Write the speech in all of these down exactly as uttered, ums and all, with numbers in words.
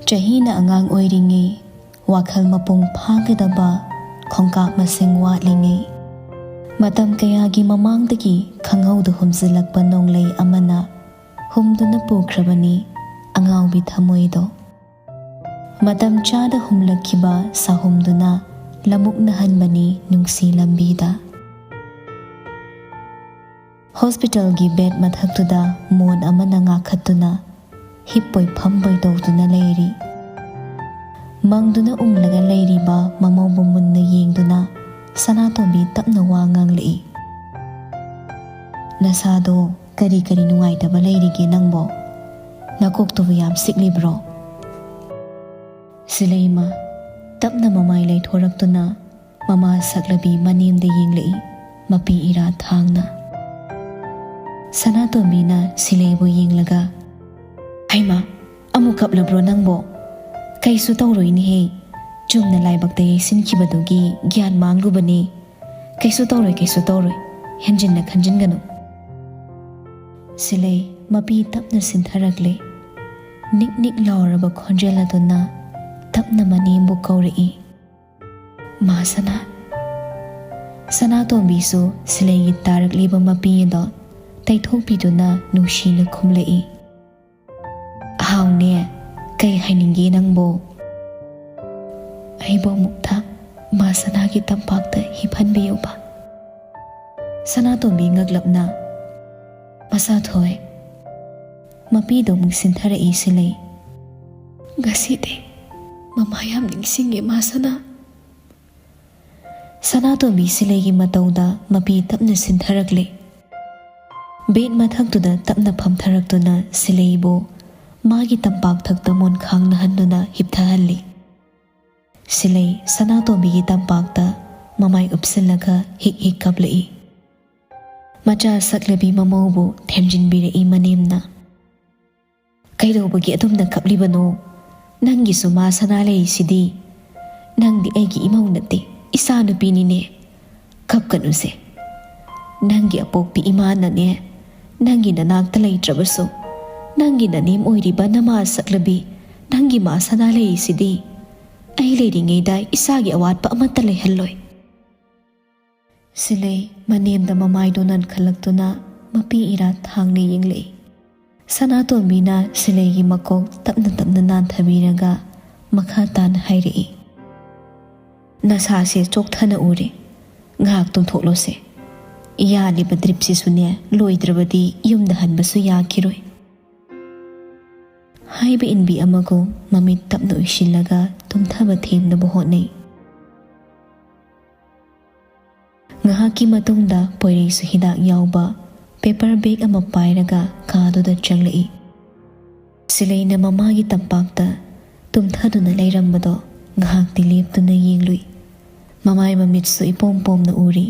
ꯆꯍꯤꯅ ꯑꯉꯥꯡ ꯑꯣꯏꯔꯤꯉꯩ, ꯋꯥꯈꯜ ꯃꯄꯨꯡ ꯐꯥꯒꯗꯕ ꯈꯣꯡꯀꯥꯞ ꯃꯁꯤꯡ ꯋꯥꯠꯂꯤꯉꯩ, ꯃꯇꯝ ꯀꯌꯥꯒꯤ ꯃꯃꯥꯡꯗꯒꯤ ꯈꯪꯍꯧꯗ ꯍꯨꯝꯖꯤꯜꯂꯛꯄ ꯅꯣꯡꯂꯩ ꯑꯃꯅ ꯍꯨꯝꯗꯨꯅ ꯄꯨꯈ꯭ꯔꯕꯅꯤ ꯑꯉꯥꯎꯕꯤ ꯊꯃꯣꯏꯗꯣ꯫ ꯃꯇꯝ ꯆꯥꯗ ꯍꯨꯝꯂꯛꯈꯤꯕ ꯁꯥꯍꯨꯝꯗꯨꯅ ꯂꯃꯨꯛꯅꯍꯟꯕꯅꯤ ꯅꯨꯡꯁꯤ ꯂꯝꯕꯤꯗ꯫ ꯍꯣꯁꯄꯤꯇꯥꯜꯒꯤ ꯕꯦꯗ ꯃꯊꯛꯇꯨꯗ ꯃꯣꯟ ꯑꯃꯅ ꯉꯥꯛꯈꯠꯇꯨꯅ ꯍꯤꯞꯄꯣꯏ ꯐꯝꯕꯣꯏ ꯇꯧꯗꯨꯅ ꯂꯩꯔꯤ꯫ ꯃꯪꯗꯨꯅ ꯎꯪꯂꯒ ꯂꯩꯔꯤꯕ ꯃꯃꯧꯕꯨ ꯃꯨꯟꯅ ꯌꯦꯡꯗꯨꯅ ꯁꯅꯥꯇꯣꯝꯕꯤ ꯇꯞꯅ ꯋꯥ ꯉꯥꯡꯂꯛꯏ꯫ "ꯅꯁꯥꯗꯣ ꯀꯔꯤ ꯀꯔꯤ ꯅꯨꯡꯉꯥꯏꯇꯕ ꯂꯩꯔꯤꯒꯦ ꯅꯪꯕꯣ? ꯅꯀꯣꯛꯇꯨꯕꯨ ꯌꯥꯝ ꯁꯤꯛꯂꯤꯕ꯭ꯔꯣ?" ꯁꯤꯂꯩꯃ ꯇꯞꯅ ꯃꯃꯥꯏ ꯂꯩꯊꯣꯔꯛꯇꯨꯅ ꯃꯃꯥ ꯁꯛꯂꯕꯤ ꯃꯅꯦꯝꯗ ꯌꯦꯡꯂꯛꯏ, ꯃꯄꯤ ꯏꯔꯥ ꯊꯥꯡꯅ꯫ ꯁꯅꯥꯇꯣꯝꯕꯤꯅ ꯁꯤꯂꯩꯕꯨ ꯌꯦꯡꯂꯒ, "ꯍꯩꯃꯥ, ꯑꯃꯨꯛ ꯀꯞꯂꯕ꯭ꯔꯣ ꯅꯪꯕꯣ?" "ꯀꯩꯁꯨ ꯇꯧꯔꯣꯏꯅꯦꯍꯦ, ꯆꯨꯝꯅ ꯂꯥꯏꯕꯛꯇ ꯌꯩꯁꯤꯟꯈꯤꯕꯗꯨꯒꯤ ꯒ꯭ꯌꯥꯟ ꯃꯥꯡꯂꯨꯕꯅꯦ꯫ ꯀꯩꯁꯨ ꯇꯧꯔꯣꯏ, ꯀꯩꯁꯨ ꯇꯧꯔꯣꯏ, ꯍꯦꯟꯖꯤꯟꯅ ꯈꯟꯖꯤꯟꯒꯅꯨ꯫" ꯁꯤꯂꯩ ꯃꯄꯤ ꯇꯞꯅ ꯁꯤꯟꯊꯔꯛꯂꯦ꯫ ꯅꯤꯛ ꯅꯤꯛ ꯂꯥꯎꯔꯕ ꯈꯣꯟꯖꯦꯜ ꯑꯗꯨꯅ ꯇꯞꯅ ꯃꯅꯦꯝꯕꯨ ꯀꯧꯔꯛꯏ, "ꯃꯥ ꯁꯅꯥ꯫" ꯁꯅꯥꯇꯣꯝꯕꯤꯁꯨ ꯁꯤꯂꯩꯒꯤ ꯇꯥꯔꯛꯂꯤꯕ ꯃꯄꯤ ꯑꯗꯣ ꯇꯩꯊꯣꯛꯄꯤꯗꯨꯅ ꯅꯨꯡꯁꯤꯅ ꯈꯨꯝꯂꯛꯏ, "ꯍꯥꯎꯅꯦ, ꯀꯩ ꯍꯥꯏꯅꯤꯡꯒꯦ ꯅꯪꯕꯣ?" "ꯑꯩꯕꯨ ꯑꯃꯨꯛꯇ ꯃꯥ ꯁꯅꯥꯒꯤ ꯇꯝꯄꯥꯛꯇ ꯍꯤꯞꯍꯟꯕꯤꯌꯨꯕ꯫" ꯁꯅꯥꯇꯣꯝꯕꯤ ꯉꯛꯂꯞꯅ, "ꯃꯁꯥꯊꯣꯏ꯫" ꯃꯄꯤꯗꯣ ꯑꯃꯨꯛ ꯁꯤꯟꯊꯔꯛꯏ ꯁꯤꯂꯩ꯫ "ꯉꯁꯤꯗꯤ ꯃꯃꯥ ꯌꯥꯝ ꯅꯤꯡꯁꯤꯡꯉꯦ ꯃꯥ ꯁꯅꯥ꯫" ꯁꯅꯥꯇꯣꯝꯕꯤ ꯁꯤꯂꯩꯒꯤ ꯃꯇꯧꯗ ꯃꯄꯤ ꯇꯞꯅ ꯁꯤꯟꯊꯔꯛꯂꯦ꯫ ꯕꯦꯗ ꯃꯊꯛꯇꯨꯗ ꯇꯞꯅ ꯐꯝꯊꯔꯛꯇꯨꯅ ꯁꯤꯂꯩꯕꯨ ꯃꯥꯒꯤ ꯇꯝꯄꯥꯛ ꯊꯛꯇ ꯃꯣꯟꯈꯥꯡ ꯅꯍꯟꯗꯨꯅ ꯍꯤꯞꯊꯍꯜꯂꯤ꯫ ꯁꯤꯂꯩ ꯁꯅꯥꯇꯣꯝꯕꯤꯒꯤ ꯇꯝꯄꯥꯛꯇ ꯃꯃꯥꯏ ꯎꯞꯁꯤꯜꯂꯒ ꯍꯤꯛ ꯍꯤꯛ ꯀꯞꯂꯛꯏ꯫ ꯃꯆꯥ ꯁꯛꯂꯕꯤ ꯃꯃꯧꯕꯨ ꯊꯦꯝꯖꯤꯟꯕꯤꯔꯛꯏ ꯃꯅꯦꯝꯅ꯫ "ꯀꯩꯗꯧꯕꯒꯤ ꯑꯗꯨꯝꯅ ꯀꯞꯂꯤꯕꯅꯣ? ꯅꯪꯒꯤꯁꯨ ꯃꯥ ꯁꯅꯥ ꯂꯩꯔꯤꯁꯤꯗꯤ꯫ ꯅꯪꯗꯤ ꯑꯩꯒꯤ ꯏꯃꯧ ꯅꯠꯇꯦ, ꯏꯆꯥꯅꯨꯄꯤꯅꯤꯅꯦ꯫ ꯀꯞꯀꯅꯨꯁꯦ꯫ ꯅꯪꯒꯤ ꯑꯄꯣꯛꯄꯤ ꯏꯃꯥꯅꯅꯦ, ꯅꯪꯒꯤ ꯅꯅꯥꯛꯇ ꯂꯩꯇ꯭ꯔꯕꯁꯨ, ꯅꯪꯒꯤ ꯅꯅꯦꯝ ꯑꯣꯏꯔꯤꯕ ꯅꯃꯥ ꯁꯛꯂꯕꯤ ꯅꯪꯒꯤ ꯃꯥ ꯁꯅꯥ ꯂꯩꯔꯤꯁꯤꯗꯤ꯫ ꯑꯩ ꯂꯩꯔꯤꯉꯩꯗ ꯏꯆꯥꯒꯤ ꯑꯋꯥꯠꯄ ꯑꯃꯠꯇ ꯂꯩꯍꯜꯂꯣꯏ꯫ ꯁꯤꯂꯩ ꯃꯅꯦꯝꯗ ꯃꯃꯥꯏꯗꯣ ꯅꯟꯈꯠꯂꯛꯇꯨꯅ ꯃꯄꯤ ꯏꯔꯥ ꯊꯥꯡꯅ ꯌꯦꯡꯂꯛꯏ꯫ ꯁꯅꯥꯇꯣꯝꯕꯤꯅ ꯁꯤꯂꯩꯒꯤ ꯃꯀꯣꯛ ꯇꯞꯅ ꯇꯞꯅ ꯅꯥꯟꯊꯕꯤꯔꯒ ꯃꯈꯥ ꯇꯥꯅ ꯍꯥꯏꯔꯛꯏ, "ꯅꯁꯥꯁꯦ ꯆꯣꯛꯊꯅ ꯎꯔꯦ꯫ ꯉꯥꯏꯍꯥꯛ ꯇꯨꯝꯊꯣꯛꯂꯣꯁꯦ꯫ ꯌꯥꯜꯂꯤꯕ ꯗ꯭ꯔꯤꯞꯁꯤꯁꯨꯅꯦ, ꯂꯣꯏꯗ꯭ꯔꯕꯗꯤ ꯌꯨꯝꯗ ꯍꯟꯕꯁꯨ ꯌꯥꯈꯤꯔꯣꯏ꯫" ꯍꯥꯏꯕ ꯏꯟꯕꯤ ꯑꯃꯒꯨꯝ ꯃꯃꯤꯠ ꯇꯞꯅ ꯎꯏꯁꯤꯜꯂꯒ ꯇꯨꯝꯊꯕ ꯊꯦꯝꯅꯕ ꯍꯣꯠꯅꯩ꯫ ꯉꯥꯏꯍꯥꯛꯀꯤ ꯃꯇꯨꯡꯗ ꯄꯣꯏꯔꯩꯁꯨ ꯍꯤꯗꯥꯛ ꯌꯥꯎꯕ ꯄꯦꯄꯔ ꯕꯦꯒ ꯑꯃ ꯄꯥꯏꯔꯒ ꯀꯥꯗꯨꯗ ꯆꯪꯂꯛꯏ꯫ ꯁꯤꯂꯩꯅ ꯃꯃꯥꯒꯤ ꯇꯝꯄꯥꯛꯇ ꯇꯨꯝꯊꯗꯨꯅ ꯂꯩꯔꯝꯕꯗꯣ ꯉꯥꯏꯍꯥꯛꯇꯤ ꯂꯦꯞꯇꯨꯅ ꯌꯦꯡꯂꯨꯏ꯫ ꯃꯃꯥꯏ ꯃꯃꯤꯠꯁꯨ ꯏꯄꯣꯝ ꯄꯣꯝꯅ ꯎꯔꯤ꯫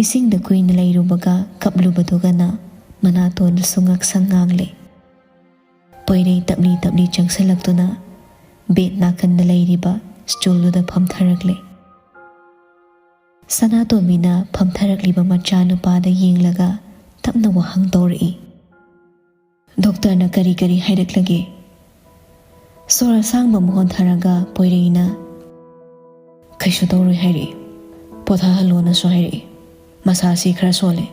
ꯏꯁꯤꯡꯗ ꯀꯨꯏꯅ ꯂꯩꯔꯨꯕꯒ ꯀꯞꯂꯨꯕꯗꯨꯒꯅ ꯃꯅꯥꯇꯣꯟꯗꯁꯨ ꯉꯛꯁꯪ ꯉꯥꯡꯂꯦ꯫ ꯄꯣꯏꯔꯩ ꯇꯞꯂꯤ ꯇꯞꯂꯤ ꯆꯪꯁꯤꯜꯂꯛꯇꯨꯅ ꯕꯦꯗ ꯅꯥꯀꯟꯗ ꯂꯩꯔꯤꯕ ꯁ꯭ꯇꯨꯜꯗꯨꯗ ꯐꯝꯊꯔꯛꯂꯦ꯫ ꯁꯅꯥꯇꯣꯝꯕꯤꯅ ꯐꯝꯊꯔꯛꯂꯤꯕ ꯃꯆꯥꯅꯨꯄꯥꯗ ꯌꯦꯡꯂꯒ ꯇꯞꯅ ꯋꯥꯍꯪ ꯇꯧꯔꯛꯏ, "ꯗꯣꯛꯇꯔꯅ ꯀꯔꯤ ꯀꯔꯤ ꯍꯥꯏꯔꯛꯂꯒꯦ?" ꯁꯣꯔ ꯑꯁꯥꯡꯕ ꯑꯃ ꯍꯣꯟꯊꯔꯒ ꯄꯣꯏꯔꯩꯅ, "ꯀꯩꯁꯨ ꯇꯧꯔꯣꯏ ꯍꯥꯏꯔꯛꯏ, ꯄꯣꯊꯥꯍꯜꯂꯣꯅꯁꯨ ꯍꯥꯏꯔꯛꯏ, ꯃꯁꯥꯁꯤ ꯈꯔ ꯁꯣꯜꯂꯦ,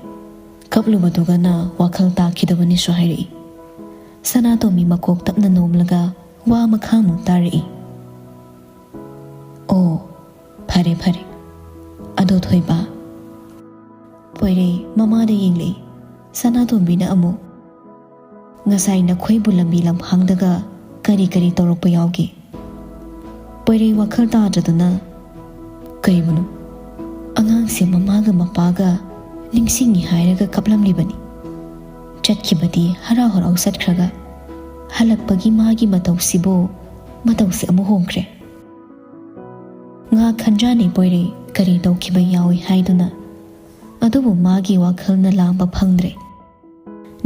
ꯀꯞꯂꯨꯕꯗꯨꯒꯅ ꯋꯥꯈꯜ ꯇꯥꯈꯤꯗꯕꯅꯤꯁꯨ ꯍꯥꯏꯔꯛꯏ꯫" ꯁꯅꯥꯇꯣꯝꯕꯤ ꯃꯀꯣꯛ ꯇꯞꯅ ꯅꯣꯝꯂꯒ ꯋꯥ ꯃꯈꯥꯃꯨꯛ ꯇꯥꯔꯛꯏ꯫ "ꯑꯣ, ꯐꯔꯦ ꯐꯔꯦ꯫ ꯑꯗꯣ ꯊꯣꯏꯕ?" ꯄꯣꯏꯔꯩ ꯃꯃꯥꯗ ꯌꯦꯡꯂꯛꯏ꯫ ꯁꯅꯥꯇꯣꯝꯕꯤꯅ ꯑꯃꯨꯛ, "ꯉꯁꯥꯏ ꯅꯈꯣꯏꯕꯨ ꯂꯝꯕꯤ ꯂꯝꯍꯥꯡꯗꯒ ꯀꯔꯤ ꯀꯔꯤ ꯇꯧꯔꯛꯄ ꯌꯥꯎꯒꯦ?" ꯄꯣꯏꯔꯩ ꯋꯥꯈꯜ ꯇꯥꯗ꯭ꯔꯗꯨꯅ, "ꯀꯩꯕꯨꯅꯣ? ꯑꯉꯥꯡꯁꯦ ꯃꯃꯥꯒ ꯃꯄꯥꯒ ꯅꯤꯡꯁꯤꯡꯉꯤ ꯍꯥꯏꯔꯒ ꯀꯞꯂꯝꯂꯤꯕꯅꯤ꯫ ꯆꯠꯈꯤꯕꯗꯤ ꯍꯔꯥꯎ ꯍꯔꯥꯎ ꯆꯠꯈ꯭ꯔꯒ ꯍꯜꯂꯛꯄꯒꯤ ꯃꯥꯒꯤ ꯃꯇꯧꯁꯤꯕꯨ, ꯃꯇꯧꯁꯤ ꯑꯃꯨꯛ ꯍꯣꯡꯈ꯭ꯔꯦ꯫" ꯉꯥꯏꯍꯥꯛ ꯈꯟꯖꯥꯟꯅꯩ ꯄꯣꯏꯔꯩ ꯀꯔꯤ ꯇꯧꯈꯤꯕ ꯌꯥꯎꯏ ꯍꯥꯏꯗꯨꯅ꯫ ꯑꯗꯨꯕꯨ ꯃꯥꯒꯤ ꯋꯥꯈꯜꯅ ꯂꯥꯝꯕ ꯐꯪꯗ꯭ꯔꯦ꯫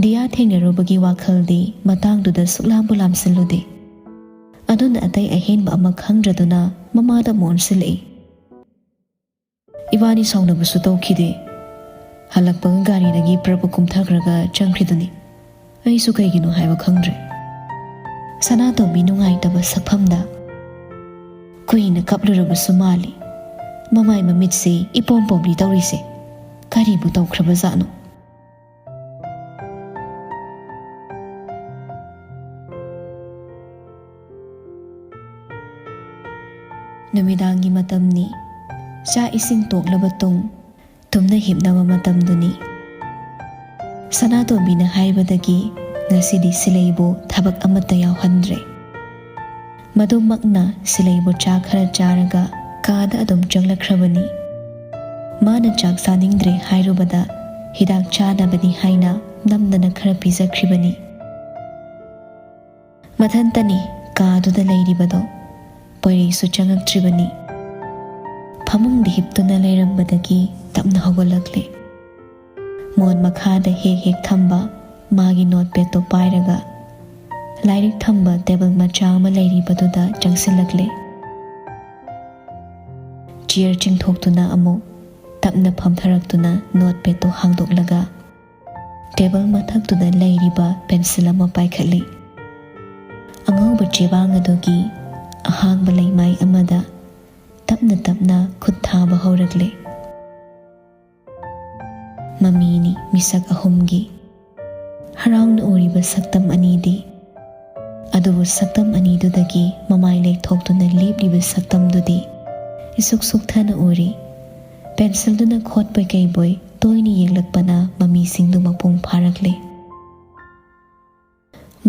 ꯗꯤꯌꯥ ꯊꯦꯡꯅꯔꯨꯕꯒꯤ ꯋꯥꯈꯜꯗꯤ ꯃꯇꯥꯡꯗꯨꯗ ꯁꯨꯛꯂꯥꯝꯕꯨ ꯂꯥꯝꯁꯤꯜꯂꯨꯗꯦ꯫ ꯑꯗꯨꯅ ꯑꯇꯩ ꯑꯍꯦꯟꯕ ꯑꯃ ꯈꯪꯗ꯭ꯔꯗꯨꯅ ꯃꯃꯥꯗ ꯑꯃꯨꯛ ꯑꯣꯟꯁꯤꯜꯂꯛꯏ꯫ "ꯏꯕꯥꯅꯤ ꯁꯥꯎꯅꯕꯁꯨ ꯇꯧꯈꯤꯗꯦ꯫ ꯍꯜꯂꯛꯄꯒ ꯒꯥꯔꯤꯗꯒꯤ ꯄ꯭ꯔꯕ ꯀꯨꯝꯊꯈ꯭ꯔꯒ ꯆꯪꯈ꯭ꯔꯤꯗꯨꯅꯤ꯫ ꯑꯩꯁꯨ ꯀꯩꯒꯤꯅꯣ ꯍꯥꯏꯕ ꯈꯪꯗ꯭ꯔꯦ꯫" ꯁꯅꯥꯇꯣꯝꯕꯤ ꯅꯨꯡꯉꯥꯏꯇꯕ ꯁꯛꯐꯝꯗ ꯀꯨꯏꯅ ꯀꯞꯂꯨꯔꯕꯁꯨ ꯃꯥꯜꯂꯤ꯫ ꯃꯃꯥꯏ ꯃꯃꯤꯠꯁꯤ ꯏꯄꯣꯝ ꯄꯣꯝꯂꯤ ꯇꯧꯔꯤꯁꯦ꯫ ꯀꯔꯤꯕꯨ ꯇꯧꯈ꯭ꯔꯕꯖꯥꯠꯅꯣ? ꯅꯨꯃꯤꯗꯥꯡꯒꯤ ꯃꯇꯝꯅꯤ꯫ ꯆꯥꯛ ꯏꯁꯤꯡ ꯇꯣꯛꯂꯕ ꯇꯨꯡ ꯇꯨꯝꯅ ꯍꯤꯞꯅꯕ ꯃꯇꯝꯗꯨꯅꯤ꯫ ꯁꯅꯥꯇꯣꯝꯕꯤꯅ ꯍꯥꯏꯕꯗꯒꯤ ꯉꯁꯤꯗꯤ ꯁꯤꯂꯩꯕꯨ ꯊꯕꯛ ꯑꯃꯠꯇ ꯌꯥꯎꯍꯟꯗ꯭ꯔꯦ꯫ ꯃꯗꯨꯃꯛꯅ ꯁꯤꯂꯩꯕꯨ ꯆꯥꯛ ꯈꯔ ꯆꯥꯔꯒ ꯀꯥꯗ ꯑꯗꯨꯝ ꯆꯪꯂꯛꯈ꯭ꯔꯕꯅꯤ꯫ ꯃꯥꯅ ꯆꯥꯛ ꯆꯥꯅꯤꯡꯗ꯭ꯔꯦ ꯍꯥꯏꯔꯨꯕꯗ ꯍꯤꯗꯥꯛ ꯆꯥꯅꯕꯅꯤ ꯍꯥꯏꯅ ꯅꯝꯗꯅ ꯈꯔ ꯄꯤꯖꯈ꯭ꯔꯤꯕꯅꯤ꯫ ꯃꯊꯟꯇꯅꯤ ꯀꯥꯗꯨꯗ ꯂꯩꯔꯤꯕꯗꯣ꯫ ꯄꯣꯏꯔꯩꯁꯨ ꯆꯪꯉꯛꯇ꯭ꯔꯤꯕꯅꯤ꯫ ꯐꯃꯨꯡꯗ ꯍꯤꯞꯇꯨꯅ ꯂꯩꯔꯝꯕꯗꯒꯤ ꯇꯞꯅ ꯍꯧꯒꯠꯂꯛꯂꯦ꯫ ꯃꯣꯟ ꯃꯈꯥꯗ ꯍꯦꯛ ꯍꯦꯛ ꯊꯝꯕ ꯃꯥꯒꯤ ꯅꯣꯠꯄꯦꯗꯇꯣ ꯄꯥꯏꯔꯒ ꯂꯥꯏꯔꯤꯛ ꯊꯝꯕ ꯇꯦꯕꯜ ꯃꯆꯥ ꯑꯃ ꯂꯩꯔꯤꯕꯗꯨꯗ ꯆꯪꯁꯤꯜꯂꯛꯂꯦ꯫ ꯆꯤꯌꯔ ꯆꯤꯡꯊꯣꯛꯇꯨꯅ ꯑꯃꯨꯛ ꯇꯞꯅ ꯐꯝꯊꯔꯛꯇꯨꯅ ꯅꯣꯠꯄꯦꯗꯇꯣ ꯍꯥꯡꯗꯣꯛꯂꯒ ꯇꯦꯕꯜ ꯃꯊꯛꯇꯨꯗ ꯂꯩꯔꯤꯕ ꯄꯦꯟꯁꯤꯜ ꯑꯃ ꯄꯥꯏꯈꯠꯂꯤ꯫ ꯑꯉꯧꯕ ꯆꯦꯕꯥꯡ ꯑꯗꯨꯒꯤ ꯑꯍꯥꯡꯕ ꯂꯩꯃꯥꯏ ꯑꯃꯗ ꯇꯞꯅ ꯇꯞꯅ ꯈꯨꯠ ꯊꯥꯕ ꯍꯧꯔꯛꯂꯦ꯫ ꯃꯃꯤꯅꯤ ꯃꯤꯁꯛ ꯑꯍꯨꯝꯒꯤ꯫ ꯍꯔꯥꯎꯅ ꯎꯔꯤꯕ ꯁꯛꯇꯝ ꯑꯅꯤꯗꯤ꯫ ꯑꯗꯨꯕꯨ ꯁꯛꯇꯝ ꯑꯅꯤꯗꯨꯗꯒꯤ ꯃꯃꯥꯏ ꯂꯩꯊꯣꯛꯇꯨꯅ ꯂꯦꯞꯂꯤꯕ ꯁꯛꯇꯝꯗꯨꯗꯤ ꯏꯁꯨꯛ ꯁꯨꯛꯊꯅ ꯎꯔꯤ꯫ ꯄꯦꯟꯁꯤꯜꯗꯨꯅ ꯈꯣꯠꯄꯣꯏ ꯀꯩꯕꯣꯏ ꯇꯣꯏꯅ ꯌꯦꯡꯂꯛꯄꯅ ꯃꯃꯤꯁꯤꯡꯗꯨ ꯃꯄꯨꯡ ꯐꯥꯔꯛꯂꯦ꯫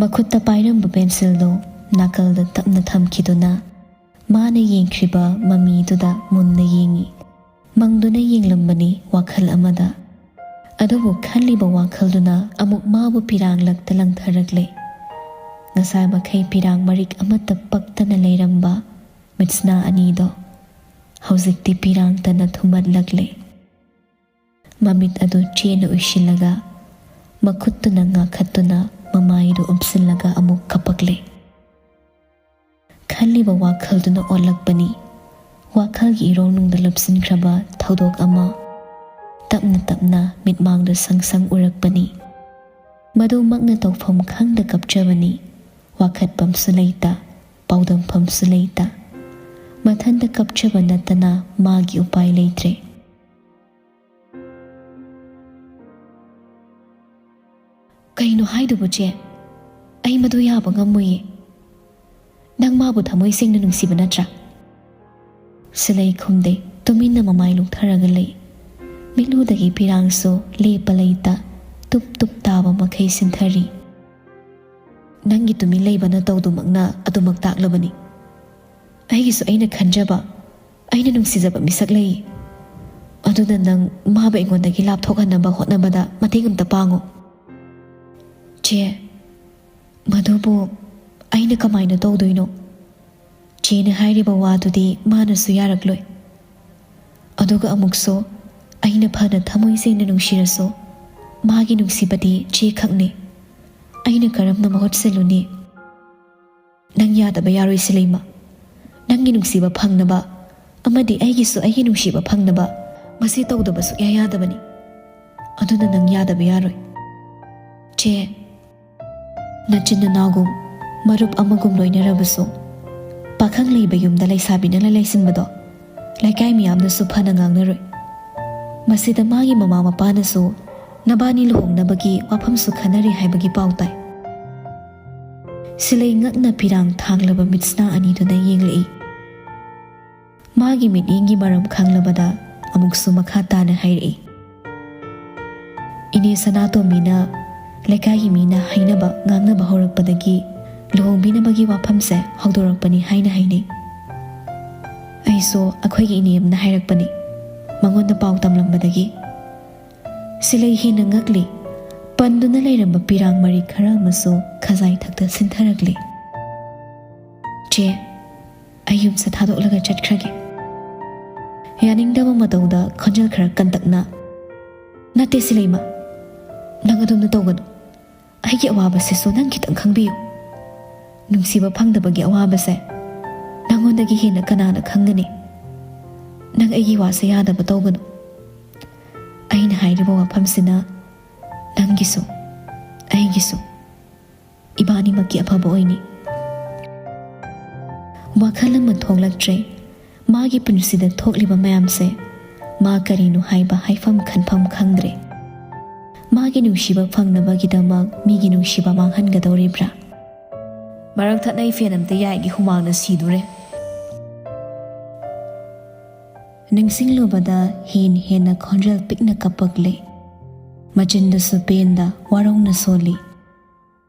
ꯃꯈꯨꯠꯇ ꯄꯥꯏꯔꯝꯕ ꯄꯦꯟꯁꯤꯜꯗꯨ ꯅꯥꯀꯜꯗ ꯇꯞꯅ ꯊꯝꯈꯤꯗꯨꯅ ꯃꯥꯅ ꯌꯦꯡꯈ꯭ꯔꯤꯕ ꯃꯃꯤꯗꯨꯗ ꯃꯨꯟꯅ ꯌꯦꯡꯉꯤ꯫ ꯃꯪꯗꯨꯅ ꯌꯦꯡꯂꯝꯕꯅꯤ ꯋꯥꯈꯜ ꯑꯃꯗ꯫ ꯑꯗꯨꯕꯨ ꯈꯜꯂꯤꯕ ꯋꯥꯈꯜꯗꯨꯅ ꯑꯃꯨꯛ ꯃꯥꯕꯨ ꯄꯤꯔꯥꯡꯂꯛꯇ ꯂꯪꯊꯔꯛꯂꯦ꯫ ꯉꯁꯥꯏ ꯃꯈꯩ ꯄꯤꯔꯥꯡ ꯃꯔꯤꯛ ꯑꯃꯠꯇ ꯄꯛꯇꯅ ꯂꯩꯔꯝꯕ ꯃꯤꯠꯁꯅꯥ ꯑꯅꯤꯗꯣ ꯍꯧꯖꯤꯛꯇꯤ ꯄꯤꯔꯥꯡꯇꯅ ꯊꯨꯝꯍꯠꯂꯛꯂꯦ꯫ ꯃꯃꯤꯠ ꯑꯗꯨ ꯆꯦꯅ ꯎꯏꯁꯤꯜꯂꯒ ꯃꯈꯨꯠꯇꯨꯅ ꯉꯥꯈꯠꯇꯨꯅ ꯃꯃꯥꯏꯗꯨ ꯎꯞꯁꯤꯜꯂꯒ ꯑꯃꯨꯛ ꯀꯞꯄꯛꯂꯦ꯫ ꯈꯜꯂꯤꯕ ꯋꯥꯈꯜꯗꯨꯅ ꯑꯣꯜꯂꯛꯄꯅꯤ꯫ ꯋꯥꯈꯜꯒꯤ ꯏꯔꯣꯡꯅꯨꯡꯗ ꯂꯨꯞꯁꯤꯟꯈ꯭ꯔꯕ ꯊꯧꯗꯣꯛ ꯑꯃ ꯇꯞꯅ ꯇꯞꯅ ꯃꯤꯠꯃꯥꯡꯗ ꯁꯪ ꯁꯪ ꯎꯔꯛꯄꯅꯤ꯫ ꯃꯗꯨꯃꯛꯅ ꯇꯧꯐꯝ ꯈꯪꯗ ꯀꯞꯆꯕꯅꯤ꯫ ꯄꯥꯈꯠꯐꯝꯁꯨ ꯂꯩꯇ, ꯄꯥꯎꯗꯝꯐꯝꯁꯨ ꯂꯩꯇ꯫ ꯃꯊꯟꯇ ꯀꯞꯆꯕ ꯅꯠꯇꯅ ꯃꯥꯒꯤ ꯎꯄꯥꯏ ꯂꯩꯇ꯭ꯔꯦ꯫ "ꯀꯩꯅꯣ ꯍꯥꯏꯗꯨꯕꯨ, ꯆꯦ? ꯑꯩ ꯃꯗꯨ ꯌꯥꯕ ꯉꯝꯃꯣꯏꯌꯦ꯫ ꯅꯪ ꯃꯥꯕꯨ ꯊꯃꯣꯏ ꯁꯦꯡꯅ ꯅꯨꯡꯁꯤꯕ ꯅꯠꯇ꯭ꯔꯥ?" ꯁꯤꯂꯩ ꯈꯨꯝꯗꯦ, ꯇꯨꯃꯤꯟꯅ ꯃꯃꯥꯏ ꯂꯨꯛꯊꯔꯒ ꯂꯩ꯫ ꯃꯤꯠꯂꯨꯗꯒꯤ ꯄꯤꯔꯥꯡꯁꯨ ꯂꯦꯞꯄ ꯂꯩꯇ ꯇꯨꯞ ꯇꯨꯞ ꯇꯥꯕ ꯃꯈꯩ ꯁꯤꯟꯊꯔꯤ꯫ "ꯅꯪꯒꯤ ꯇꯨꯃꯤꯟ ꯂꯩꯕ ꯅꯇꯧꯗꯨꯃꯛꯅ ꯑꯗꯨꯃꯛ ꯇꯥꯛꯂꯕꯅꯤ꯫ ꯑꯩꯒꯤꯁꯨ ꯑꯩꯅ ꯈꯟꯖꯕ, ꯑꯩꯅ ꯅꯨꯡꯁꯤꯖꯕ ꯃꯤꯁꯛ ꯂꯩ꯫ ꯑꯗꯨꯅ ꯅꯪ ꯃꯥꯕꯨ ꯑꯩꯉꯣꯟꯗꯒꯤ ꯂꯥꯞꯊꯣꯛꯍꯟꯅꯕ ꯍꯣꯠꯅꯕꯗ ꯃꯇꯦꯡ ꯑꯝꯇ ꯄꯥꯡꯉꯨ꯫" "ꯆꯦ, ꯃꯗꯨꯕꯨ ꯑꯩꯅ ꯀꯃꯥꯏꯅ ꯇꯧꯗꯣꯏꯅꯣ? ꯆꯦꯅ ꯍꯥꯏꯔꯤꯕ ꯋꯥꯗꯨꯗꯤ ꯃꯥꯅꯁꯨ ꯌꯥꯔꯛꯂꯣꯏ꯫ ꯑꯗꯨꯒ ꯑꯃꯨꯛꯁꯨ ꯑꯩꯅ ꯐꯅ ꯊꯃꯣꯏ ꯁꯦꯡꯅ ꯅꯨꯡꯁꯤꯔꯁꯨ, ꯃꯥꯒꯤ ꯅꯨꯡꯁꯤꯕꯗꯤ ꯆꯦ ꯈꯛꯅꯤ꯫ ꯑꯩꯅ ꯀꯔꯝꯅ ꯃꯍꯨꯠ ꯁꯤꯜꯂꯨꯅꯤ? ꯅꯪ ꯌꯥꯗꯕ ꯌꯥꯔꯣꯏ, ꯁꯤꯂꯩꯃ꯫ ꯅꯪꯒꯤ ꯅꯨꯡꯁꯤꯕ ꯐꯪꯅꯕ ꯑꯃꯗꯤ ꯑꯩꯒꯤꯁꯨ ꯑꯩꯒꯤ ꯅꯨꯡꯁꯤꯕ ꯐꯪꯅꯕ ꯃꯁꯤ ꯇꯧꯗꯕ ꯁꯨꯛꯌꯥ ꯌꯥꯗꯕꯅꯤ꯫ ꯑꯗꯨꯅ ꯅꯪ ꯌꯥꯗꯕ ꯌꯥꯔꯣꯏ꯫ ꯆꯦ, ꯅꯆꯤꯟ ꯅꯅꯥꯎꯒꯨꯝ, ꯃꯔꯨꯞ ꯑꯃꯒꯨꯝ ꯂꯣꯏꯅꯔꯕꯁꯨ, ꯄꯥꯈꯪ ꯂꯩꯕ ꯌꯨꯝꯗ ꯂꯩꯁꯥꯕꯤꯅ ꯂꯩꯁꯤꯟꯕꯗꯣ ꯂꯩꯀꯥꯏ ꯃꯤꯌꯥꯝꯅꯁꯨ ꯐꯅ ꯉꯥꯡꯅꯔꯣꯏ꯫ ꯃꯁꯤꯗ ꯃꯥꯒꯤ ꯃꯃꯥ ꯃꯄꯥꯅꯁꯨ ꯅꯕꯥꯅꯤ ꯂꯨꯍꯣꯡꯅꯕꯒꯤ ꯋꯥꯐꯝꯁꯨ ꯈꯟꯅꯔꯤ ꯍꯥꯏꯕꯒꯤ ꯄꯥꯎ ꯇꯥꯏ꯫" ꯁꯤꯂꯩ ꯉꯛꯅ ꯄꯤꯔꯥꯡ ꯊꯥꯡꯂꯕ ꯃꯤꯠꯁꯅꯥ ꯑꯅꯤꯗꯨꯅ ꯌꯦꯡꯂꯛꯏ꯫ ꯃꯥꯒꯤ ꯃꯤꯠꯌꯦꯡꯒꯤ ꯃꯔꯝ ꯈꯪꯂꯕꯗ ꯑꯃꯨꯛꯁꯨ ꯃꯈꯥ ꯇꯥꯅ ꯍꯥꯏꯔꯛꯏ, "ꯏꯅꯦ ꯁꯅꯥꯇꯣꯝꯕꯤꯅ ꯂꯩꯀꯥꯏꯒꯤ ꯃꯤꯅ ꯍꯥꯏꯅꯕ ꯉꯥꯡꯅꯕ ꯍꯧꯔꯛꯄꯗꯒꯤ ꯂꯨꯍꯣꯡꯕꯤꯅꯕꯒꯤ ꯋꯥꯐꯝꯁꯦ ꯍꯧꯗꯣꯔꯛꯄꯅꯤ ꯍꯥꯏꯅ ꯍꯥꯏꯅꯩ꯫ ꯑꯩꯁꯨ ꯑꯩꯈꯣꯏꯒꯤ ꯏꯅꯦ ꯑꯃꯅ ꯍꯥꯏꯔꯛꯄꯅꯤ, ꯃꯉꯣꯟꯗ ꯄꯥꯎ ꯇꯝꯂꯝꯕꯗꯒꯤ꯫" ꯁꯤꯂꯩ ꯍꯦꯟꯅ ꯉꯛꯂꯤ꯫ ꯄꯟꯗꯨꯅ ꯂꯩꯔꯝꯕ ꯄꯤꯔꯥꯡ ꯃꯔꯤ ꯈꯔ ꯑꯃꯁꯨ ꯈꯖꯥꯏ ꯊꯛꯇ ꯁꯤꯟꯊꯔꯛꯂꯤ꯫ "ꯆꯦ, ꯑꯩ ꯌꯨꯝꯁꯦ ꯊꯥꯗꯣꯛꯂꯒ ꯆꯠꯈ꯭ꯔꯒꯦ꯫" ꯌꯥꯅꯤꯡꯗꯕ ꯃꯇꯧꯗ ꯈꯣꯟꯖꯦꯜ ꯈꯔ ꯀꯟꯇꯛꯅ, "ꯅꯠꯇꯦ ꯁꯤꯂꯩꯃ, ꯅꯪ ꯑꯗꯨꯝꯅ ꯇꯧꯒꯅꯨ꯫ ꯑꯩꯒꯤ ꯑꯋꯥꯕꯁꯤꯁꯨ ꯅꯪ ꯈꯤꯇꯪ ꯈꯪꯕꯤꯌꯨ꯫ ꯅꯨꯡꯁꯤꯕ ꯐꯪꯗꯕꯒꯤ ꯑꯋꯥꯕꯁꯦ ꯅꯪꯉꯣꯟꯗꯒꯤ ꯍꯦꯟꯅ ꯀꯅꯥꯅ ꯈꯪꯒꯅꯤ? ꯅꯪ ꯑꯩꯒꯤ ꯋꯥꯁꯦ ꯌꯥꯗꯕ ꯇꯧꯒꯅꯨ꯫ ꯑꯩꯅ ꯍꯥꯏꯔꯤꯕ ꯋꯥꯐꯝꯁꯤꯅ ꯅꯪꯒꯤꯁꯨ, ꯑꯩꯒꯤꯁꯨ, ꯏꯕꯥꯅꯤꯃꯛꯀꯤ ꯑꯐꯕ ꯑꯣꯏꯅꯤ꯫ ꯋꯥꯈꯜ ꯑꯃ ꯊꯣꯛꯂꯛꯇ꯭ꯔꯦ꯫ ꯃꯥꯒꯤ ꯄꯨꯟꯁꯤꯗ ꯊꯣꯛꯂꯤꯕ ꯃꯌꯥꯝꯁꯦ ꯃꯥ ꯀꯔꯤꯅꯣ ꯍꯥꯏꯕ ꯍꯥꯏꯐꯝ ꯈꯟꯐꯝ ꯈꯪꯗ꯭ꯔꯦ꯫ ꯃꯥꯒꯤ ꯅꯨꯡꯁꯤꯕ ꯐꯪꯅꯕꯒꯤꯗꯃꯛ ꯃꯤꯒꯤ ꯅꯨꯡꯁꯤꯕ ꯃꯥꯡꯍꯟꯒꯗꯧꯔꯤꯕ꯭ꯔꯥ? ꯃꯔꯛ ꯊꯠꯅ ꯑꯩ ꯐꯦꯟ ꯑꯝꯇ ꯌꯥꯏꯒꯦ, ꯍꯨꯃꯥꯡꯅ ꯁꯤꯗꯣꯔꯦ꯫ ꯅꯤꯡꯁꯤꯡꯂꯨꯕꯗ ꯍꯦꯟ ꯍꯦꯟꯅ ꯈꯣꯟꯖꯦꯜ ꯄꯤꯛꯅ ꯀꯞꯄꯛꯂꯦ꯫ ꯃꯆꯤꯟꯗꯨꯁꯨ ꯄꯦꯟꯗ ꯋꯥꯔꯧꯅ ꯁꯣꯜꯂꯤ꯫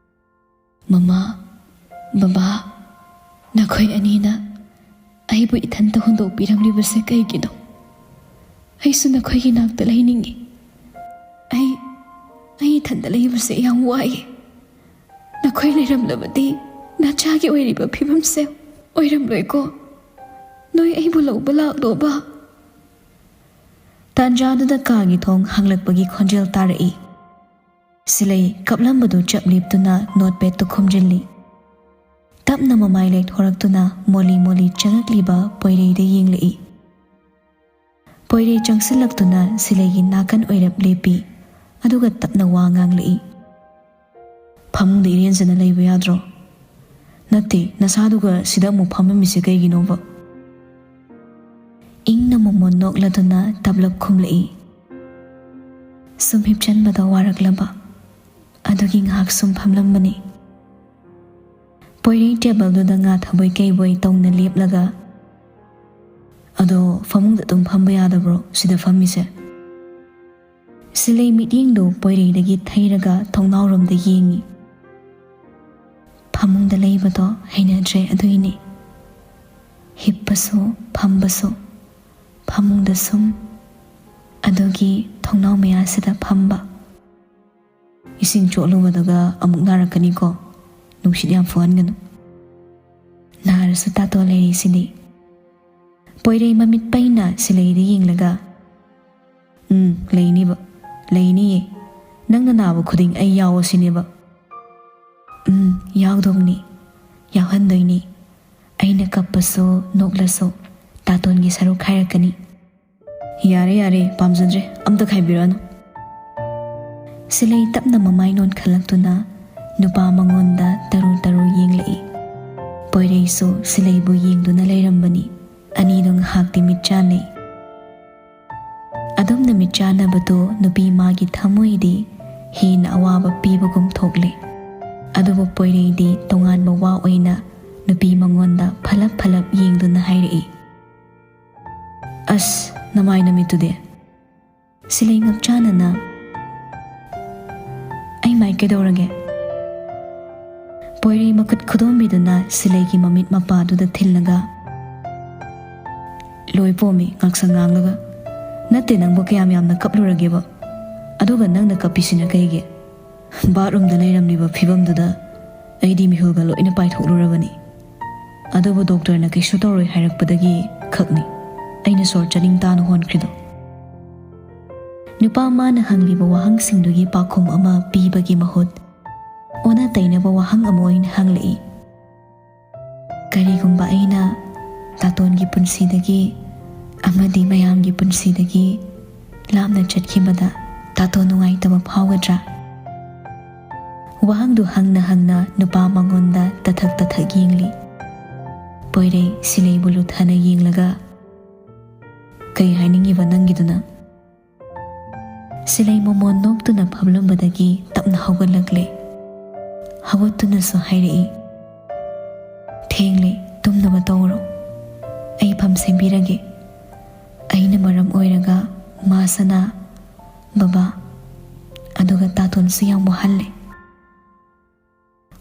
"ꯃꯃꯥ, ꯕꯕꯥ, ꯅꯈꯣꯏ ꯑꯅꯤꯅ ꯑꯩꯕꯨ ꯏꯊꯟꯇ ꯍꯨꯟꯗꯣꯛꯄꯤꯔꯝꯂꯤꯕꯁꯦ ꯀꯩꯒꯤꯅꯣ? ꯑꯩꯁꯨ ꯅꯈꯣꯏꯒꯤ ꯅꯥꯛꯇ ꯂꯩꯅꯤꯡꯉꯤ꯫ ꯑꯩ, ꯑꯩ ꯏꯊꯟꯇ ꯂꯩꯕꯁꯦ ꯌꯥꯝ ꯋꯥꯏꯌꯦ꯫ ꯅꯈꯣꯏ ꯂꯩꯔꯝꯂꯕꯗꯤ ꯅꯆꯥꯒꯤ ꯑꯣꯏꯔꯤꯕ ꯐꯤꯕꯝꯁꯦ ꯑꯣꯏꯔꯝꯂꯣꯏꯀꯣ꯫ ꯅꯣꯏ ꯑꯩꯕꯨ ꯂꯧꯕ ꯂꯥꯛꯂꯣꯕ?" ꯇꯥꯟꯖꯥꯗꯨꯗ ꯀꯥꯒꯤ ꯊꯣꯡ ꯍꯥꯡꯂꯛꯄꯒꯤ ꯈꯣꯟꯖꯦꯜ ꯇꯥꯔꯛꯏ꯫ ꯁꯤꯂꯩ ꯀꯞꯂꯝꯕꯗꯨ ꯆꯞ ꯂꯦꯞꯇꯨꯅ ꯅꯣꯠꯄꯦꯗꯇꯨ ꯈꯨꯝꯖꯤꯜꯂꯤ꯫ ꯇꯞꯅ ꯃꯃꯥꯏ ꯂꯩꯊꯣꯔꯛꯇꯨꯅ ꯃꯣꯂꯤ ꯃꯣꯂꯤ ꯆꯪꯉꯛꯂꯤꯕ ꯄꯣꯏꯔꯩꯗ ꯌꯦꯡꯂꯛꯏ꯫ ꯄꯣꯏꯔꯩ ꯆꯪꯁꯤꯜꯂꯛꯇꯨꯅ ꯁꯤꯂꯩꯒꯤ ꯅꯥꯀꯟ ꯑꯣꯏꯔꯞ ꯂꯦꯞꯄꯤ, ꯑꯗꯨꯒ ꯇꯞꯅ ꯋꯥ ꯉꯥꯡꯂꯛꯏ꯫ "ꯐꯃꯨꯡꯗ ꯏꯔꯦꯟꯖꯅ ꯂꯩꯕ ꯌꯥꯗ꯭ꯔꯣ? ꯅꯠꯇꯦ, ꯅꯁꯥꯗꯨꯒ ꯁꯤꯗ ꯑꯃꯨꯛ ꯐꯝꯃꯝꯃꯤꯁꯦ ꯀꯩꯒꯤꯅꯣꯕ?" ꯏꯪꯅ ꯃꯣꯃꯣꯟ ꯅꯣꯛꯂꯗꯨꯅ ꯇꯞꯂꯞ ꯈꯨꯝꯂꯛꯏ꯫ "ꯁꯨꯝ ꯍꯤꯞꯆꯟꯕꯗꯣ ꯋꯥꯔꯛꯂꯕ, ꯑꯗꯨꯒꯤ ꯉꯥꯏꯍꯥꯛ ꯁꯨꯝ ꯐꯝꯂꯝꯕꯅꯤ꯫" ꯄꯣꯏꯔꯩ ꯇꯦꯕꯜꯗꯨꯗ ꯉꯥ ꯊꯕꯣꯏ ꯀꯩꯕꯣꯏ ꯇꯧꯅ ꯂꯦꯞꯂꯒ, "ꯑꯗꯣ ꯐꯃꯨꯡꯗ ꯑꯗꯨꯝ ꯐꯝꯕ ꯌꯥꯗꯕ꯭ꯔꯣ ꯁꯤꯗ ꯐꯝꯃꯤꯁꯦ?" ꯁꯤꯂꯩ ꯃꯤꯠꯌꯦꯡꯗꯨ ꯄꯣꯏꯔꯩꯗꯒꯤ ꯊꯩꯔꯒ ꯊꯣꯡꯅꯥꯎꯔꯣꯝꯗ ꯌꯦꯡꯉꯤ꯫ "ꯐꯃꯨꯡꯗ ꯂꯩꯕꯗꯣ ꯍꯩꯅꯗ꯭ꯔꯦ, ꯑꯗꯨꯏꯅꯦ꯫ ꯍꯤꯞꯄꯁꯨ, ꯐꯝꯕꯁꯨ, ꯐꯃꯨꯡꯗ ꯁꯨꯝ, ꯑꯗꯨꯒꯤ ꯊꯣꯡꯅꯥꯎ ꯃꯌꯥꯁꯤꯗ ꯐꯝꯕ꯫" "ꯏꯁꯤꯡ ꯆꯣꯠꯂꯨꯕꯗꯒ ꯑꯃꯨꯛ ꯅꯥꯔꯛꯀꯅꯤꯀꯣ, ꯅꯨꯡꯁꯤꯠ ꯌꯥꯝ ꯐꯨꯍꯟꯒꯅꯨ꯫" "ꯅꯥꯔꯁꯨ ꯇꯥꯇꯣꯟ ꯂꯩꯔꯤꯁꯤꯗꯤ꯫" ꯄꯣꯏꯔꯩ ꯃꯃꯤꯠ ꯄꯩꯅ ꯁꯤꯂꯩꯗ ꯌꯦꯡꯂꯒ, "ꯎꯝ, ꯂꯩꯅꯤꯕ, ꯂꯩꯅꯤꯌꯦ꯫ ꯅꯪꯅ ꯅꯥꯕ ꯈꯨꯗꯤꯡ ꯑꯩ ꯌꯥꯎꯑꯣ ꯁꯤꯅꯦꯕ?" "ꯎꯝ, ꯌꯥꯎꯗꯧꯅꯤ, ꯌꯥꯎꯍꯟꯗꯣꯏꯅꯤ꯫ ꯑꯩꯅ ꯀꯞꯄꯁꯨ ꯅꯣꯛꯂꯁꯨ ꯇꯥꯇꯣꯟꯒꯤ ꯁꯔꯨꯛ ꯈꯥꯏꯔꯛꯀꯅꯤ꯫" "ꯌꯥꯔꯦ, ꯌꯥꯔꯦ, ꯄꯥꯝꯖꯗ꯭ꯔꯦ, ꯑꯝꯇ ꯈꯥꯏꯕꯤꯔꯛꯑꯅꯨ꯫" ꯁꯤꯂꯩ ꯇꯞꯅ ꯃꯃꯥꯏ ꯅꯣꯟꯈꯠꯂꯛꯇꯨꯅ ꯅꯨꯄꯥ ꯃꯉꯣꯟꯗ ꯇꯔꯨ ꯇꯔꯨ ꯌꯦꯡꯂꯛꯏ꯫ ꯄꯣꯏꯔꯩꯁꯨ ꯁꯤꯂꯩꯕꯨ ꯌꯦꯡꯗꯨꯅ ꯂꯩꯔꯝꯕꯅꯤ꯫ ꯑꯅꯤꯗꯣ ꯉꯥꯏꯍꯥꯛꯇꯤ ꯃꯤꯠ ꯆꯥꯟꯅꯩ꯫ ꯑꯗꯨꯝꯅ ꯃꯤꯠ ꯆꯥꯟꯅꯕꯗꯨ ꯅꯨꯄꯤ ꯃꯥꯒꯤ ꯊꯃꯣꯏꯗꯤ ꯍꯦꯟꯅ ꯑꯋꯥꯕ ꯄꯤꯕꯒꯨꯝ ꯊꯣꯛꯂꯦ꯫ ꯑꯗꯨꯕꯨ ꯄꯣꯏꯔꯩꯗꯤ ꯇꯣꯉꯥꯟꯕ ꯋꯥ ꯑꯣꯏꯅ ꯅꯨꯄꯤ ꯃꯉꯣꯟꯗ ꯐꯂꯞ ꯐꯂꯞ ꯌꯦꯡꯗꯨꯅ ꯍꯥꯏꯔꯛꯏ, "ꯑꯁ, ꯅꯃꯥꯏ ꯅꯃꯤꯠꯇꯨꯗꯤ!" ꯁꯤꯂꯩ ꯉꯛꯆꯥꯟꯅꯅ, "ꯑꯩ ꯃꯥꯏ ꯀꯩꯗꯧꯔꯒꯦ?" ꯄꯣꯏꯔꯩ ꯃꯈꯨꯠ ꯈꯨꯗꯣꯝꯕꯤꯗꯨꯅ ꯁꯤꯂꯩꯒꯤ ꯃꯃꯤꯠ ꯃꯄꯥꯗꯨꯗ ꯊꯤꯜꯂꯒ, "ꯂꯣꯏ ꯄꯣꯝꯃꯤ, ꯉꯥꯛꯁꯪ ꯉꯥꯡꯂꯒ꯫ ꯅꯠꯇꯦ, ꯅꯪꯕꯨ ꯀꯌꯥꯝ ꯌꯥꯝꯅ ꯀꯞꯂꯨꯔꯒꯦꯕ? ꯑꯗꯨꯒ ꯅꯪꯅ ꯀꯞꯄꯤꯁꯤꯅ ꯀꯩꯒꯤ? ꯕꯥꯠꯔꯨꯝꯗ ꯂꯩꯔꯝꯂꯤꯕ ꯐꯤꯕꯝꯗꯨꯗ ꯑꯩꯗꯤ ꯃꯤꯍꯨꯜꯒ ꯂꯣꯏꯅ ꯄꯥꯏꯊꯣꯛꯂꯨꯔꯕꯅꯤ꯫ ꯑꯗꯨꯕꯨ ꯗꯣꯛꯇꯔꯅ ꯀꯩꯁꯨ ꯇꯧꯔꯣꯏ ꯍꯥꯏꯔꯛꯄꯗꯒꯤ ꯈꯛꯅꯤ ꯑꯩꯅ ꯁꯣꯔ ꯆꯅꯤꯡ ꯇꯥꯅ ꯍꯣꯟꯈ꯭ꯔꯤꯗꯣ꯫" ꯅꯨꯄꯥ ꯃꯥꯅ ꯍꯪꯂꯤꯕ ꯋꯥꯍꯪꯁꯤꯡꯗꯨꯒꯤ ꯄꯥꯎꯈꯨꯝ ꯑꯃ ꯄꯤꯕꯒꯤ ꯃꯍꯨꯠ, ꯑꯣꯟꯅ ꯇꯩꯅꯕ ꯋꯥꯍꯪ ꯑꯃ ꯑꯣꯏꯅ ꯍꯪꯂꯛꯏ, "ꯀꯔꯤꯒꯨꯝꯕ ꯑꯩꯅ ꯇꯥꯇꯣꯟꯒꯤ ꯄꯨꯟꯁꯤꯗꯒꯤ ꯑꯃꯗꯤ ꯃꯌꯥꯝꯒꯤ ꯄꯨꯟꯁꯤꯗꯒꯤ ꯂꯥꯞꯅ ꯆꯠꯈꯤꯕꯗ ꯇꯥꯇꯣꯟ ꯅꯨꯡꯉꯥꯏꯇꯕ ꯐꯥꯎꯒꯗ꯭ꯔꯥ?" ꯋꯥꯍꯪꯗꯨ ꯍꯪꯅ ꯍꯪꯅ ꯅꯨꯄꯥ ꯃꯉꯣꯟꯗ ꯇꯊꯛ ꯇꯊꯛ ꯌꯦꯡꯂꯤ꯫ ꯄꯣꯏꯔꯩ ꯁꯤꯂꯩꯕꯨ ꯂꯨꯊꯅ ꯌꯦꯡꯂꯒ, "ꯀꯩ ꯍꯥꯏꯅꯤꯡꯉꯤꯕ ꯅꯪꯒꯤꯗꯨꯅ?" ꯁꯤꯂꯩ ꯃꯃꯣꯟ ꯅꯣꯛꯇꯨꯅ ꯐꯝꯂꯝꯕꯗꯒꯤ ꯇꯞꯅ ꯍꯧꯒꯠꯂꯛꯂꯦ꯫ ꯍꯧꯒꯠꯇꯨꯅꯁꯨ ꯍꯥꯏꯔꯛꯏ, "ꯊꯦꯡꯂꯦ, ꯇꯨꯝꯅꯕ ꯇꯧꯔꯣ꯫ ꯑꯩ ꯐꯝ ꯁꯦꯝꯕꯤꯔꯒꯦ꯫ ꯑꯩꯅ ꯃꯔꯝ ꯑꯣꯏꯔꯒ ꯃꯥ ꯁꯅꯥ, ꯕꯕꯥ, ꯑꯗꯨꯒ ꯇꯥꯇꯣꯟꯁꯨ ꯌꯥꯝ ꯋꯥꯍꯜꯂꯦ꯫"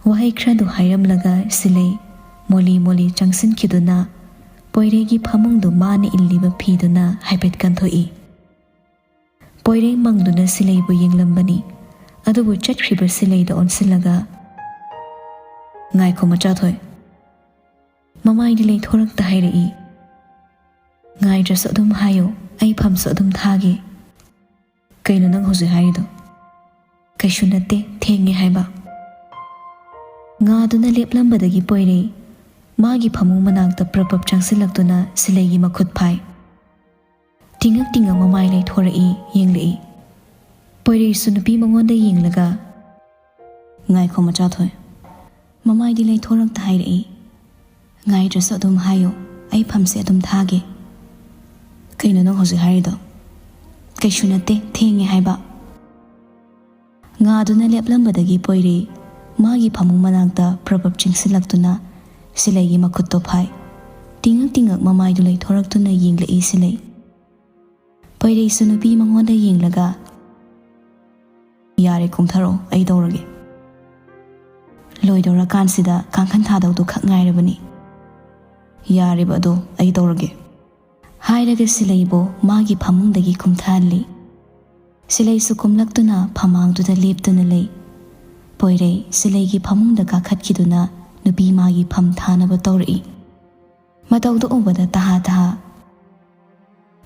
ꯋꯥꯍꯩ ꯈꯔꯗꯨ ꯍꯥꯏꯔꯝꯂꯒ ꯁꯤꯂꯩ ꯃꯣꯂꯤ ꯃꯣꯂꯤ ꯆꯪꯁꯤꯟꯈꯤꯗꯨꯅ ꯄꯣꯏꯔꯩꯒꯤ ꯐꯃꯨꯡꯗꯨ ꯃꯥꯅ ꯏꯜꯂꯤꯕ ꯐꯤꯗꯨꯅ ꯍꯥꯏꯐꯦꯠ ꯀꯟꯊꯣꯛꯏ꯫ ꯄꯣꯏꯔꯩ ꯃꯪꯗꯨꯅ ꯁꯤꯂꯩꯕꯨ ꯌꯦꯡꯂꯝꯕꯅꯤ, ꯑꯗꯨꯕꯨ ꯆꯠꯈ꯭ꯔꯤꯕ ꯁꯤꯂꯩꯗ ꯑꯣꯟꯁꯤꯜꯂꯒ, "ꯉꯥꯏꯈꯣ ꯃꯆꯥꯊꯣꯏ꯫" ꯃꯃꯥꯏꯗꯤ ꯂꯩꯊꯣꯔꯛꯇ ꯍꯥꯏꯔꯛꯏ, "ꯉꯥꯏꯗ꯭ꯔꯁꯨ ꯑꯗꯨꯝ ꯍꯥꯏꯌꯣ, ꯑꯩ ꯐꯝꯁꯨ ꯑꯗꯨꯝ ꯊꯥꯒꯦ꯫" "ꯀꯩꯅꯣ ꯅꯪ ꯍꯧꯖꯤꯛ ꯍꯥꯏꯔꯤꯗꯣ?" "ꯀꯩꯁꯨ ꯅꯠꯇꯦ, ꯊꯦꯡꯉꯦ ꯍꯥꯏꯕ꯫" ꯉꯥꯗꯨꯅ ꯂꯦꯞꯂꯝꯕꯗꯒꯤ ꯄꯣꯏꯔꯩ ꯃꯥꯒꯤ ꯐꯃꯨꯡ ꯃꯅꯥꯛꯇ ꯄ꯭ꯔꯞ ꯄ꯭ꯔꯞ ꯆꯪꯁꯤꯜꯂꯛꯇꯨꯅ ꯁꯤꯂꯩꯒꯤ ꯃꯈꯨꯠ ꯐꯥꯏ꯫ ꯇꯤꯡꯉꯛ ꯇꯤꯡꯉꯛ ꯃꯃꯥꯏ ꯂꯩꯊꯣꯔꯛꯏ, ꯌꯦꯡꯂꯛꯏ꯫ ꯄꯣꯏꯔꯩꯁꯨ ꯅꯨꯄꯤ ꯃꯉꯣꯟꯗ ꯌꯦꯡꯂꯒ, "ꯉꯥꯏꯈꯣ ꯃꯆꯥꯊꯣꯏ꯫" ꯃꯃꯥꯏꯗꯤ ꯂꯩꯊꯣꯔꯛꯇ ꯍꯥꯏꯔꯛꯏ, "ꯉꯥꯏꯗ꯭ꯔꯁꯨ ꯑꯗꯨꯝ ꯍꯥꯏꯌꯣ, ꯑꯩ ꯐꯝꯁꯦ ꯑꯗꯨꯝ ꯊꯥꯒꯦ꯫" "ꯀꯩꯅꯣ ꯅꯪ ꯍꯧꯖꯤꯛ ꯍꯥꯏꯔꯤꯗꯣ? ꯀꯩꯁꯨ ꯅꯠꯇꯦ, ꯊꯦꯡꯉꯦ ꯍꯥꯏꯕ꯫" ꯉꯥꯗꯨꯅ ꯂꯦꯞꯂꯝꯕꯗꯒꯤ ꯄꯣꯏꯔꯩ ꯃꯥꯒꯤ ꯐꯃꯨꯡ ꯃꯅꯥꯛꯇ ꯄ꯭ꯔꯞ ꯄ꯭ꯔꯞ ꯆꯤꯡꯁꯤꯜꯂꯛꯇꯨꯅ ꯁꯤꯂꯩꯒꯤ ꯃꯈꯨꯠꯇꯣ ꯐꯥꯏ꯫ ꯇꯤꯡꯉꯛ ꯇꯤꯡꯉꯛ ꯃꯃꯥꯏꯗꯨ ꯂꯩꯊꯣꯔꯛꯇꯨꯅ ꯌꯦꯡꯂꯛꯏ ꯁꯤꯂꯩ꯫ ꯄꯣꯏꯔꯩꯁꯨ ꯅꯨꯄꯤ ꯃꯉꯣꯟꯗ ꯌꯦꯡꯂꯒ, "ꯌꯥꯔꯦ, ꯀꯨꯝꯊꯔꯛꯑꯣ, ꯑꯩ ꯇꯧꯔꯒꯦ꯫ ꯂꯣꯏꯗꯧꯔꯀꯥꯟꯁꯤꯗ ꯀꯥꯡꯈꯟ ꯊꯥꯗꯧꯗꯨ ꯈꯛ ꯉꯥꯏꯔꯕꯅꯤ꯫ ꯌꯥꯔꯦꯕ ꯑꯗꯣ, ꯑꯩ ꯇꯧꯔꯒꯦ꯫" ꯍꯥꯏꯔꯒ ꯁꯤꯂꯩꯕꯨ ꯃꯥꯒꯤ ꯐꯃꯨꯡꯗꯒꯤ ꯀꯨꯝꯊꯍꯜꯂꯤ꯫ ꯁꯤꯂꯩꯁꯨ ꯀꯨꯝꯂꯛꯇꯨꯅ ꯐꯝꯃꯥꯡꯗꯨꯗ ꯂꯦꯞꯇꯨꯅ ꯂꯩ꯫ ꯄꯣꯏꯔꯩ ꯁꯤꯂꯩꯒꯤ ꯐꯃꯨꯡꯗ ꯀꯥꯈꯠꯈꯤꯗꯨꯅ ꯅꯨꯄꯤ ꯃꯥꯒꯤ ꯐꯝ ꯊꯥꯅꯕ ꯇꯧꯔꯛꯏ꯫ ꯃꯇꯧꯗꯨ ꯎꯕꯗ ꯇꯍꯥ ꯇꯍꯥ,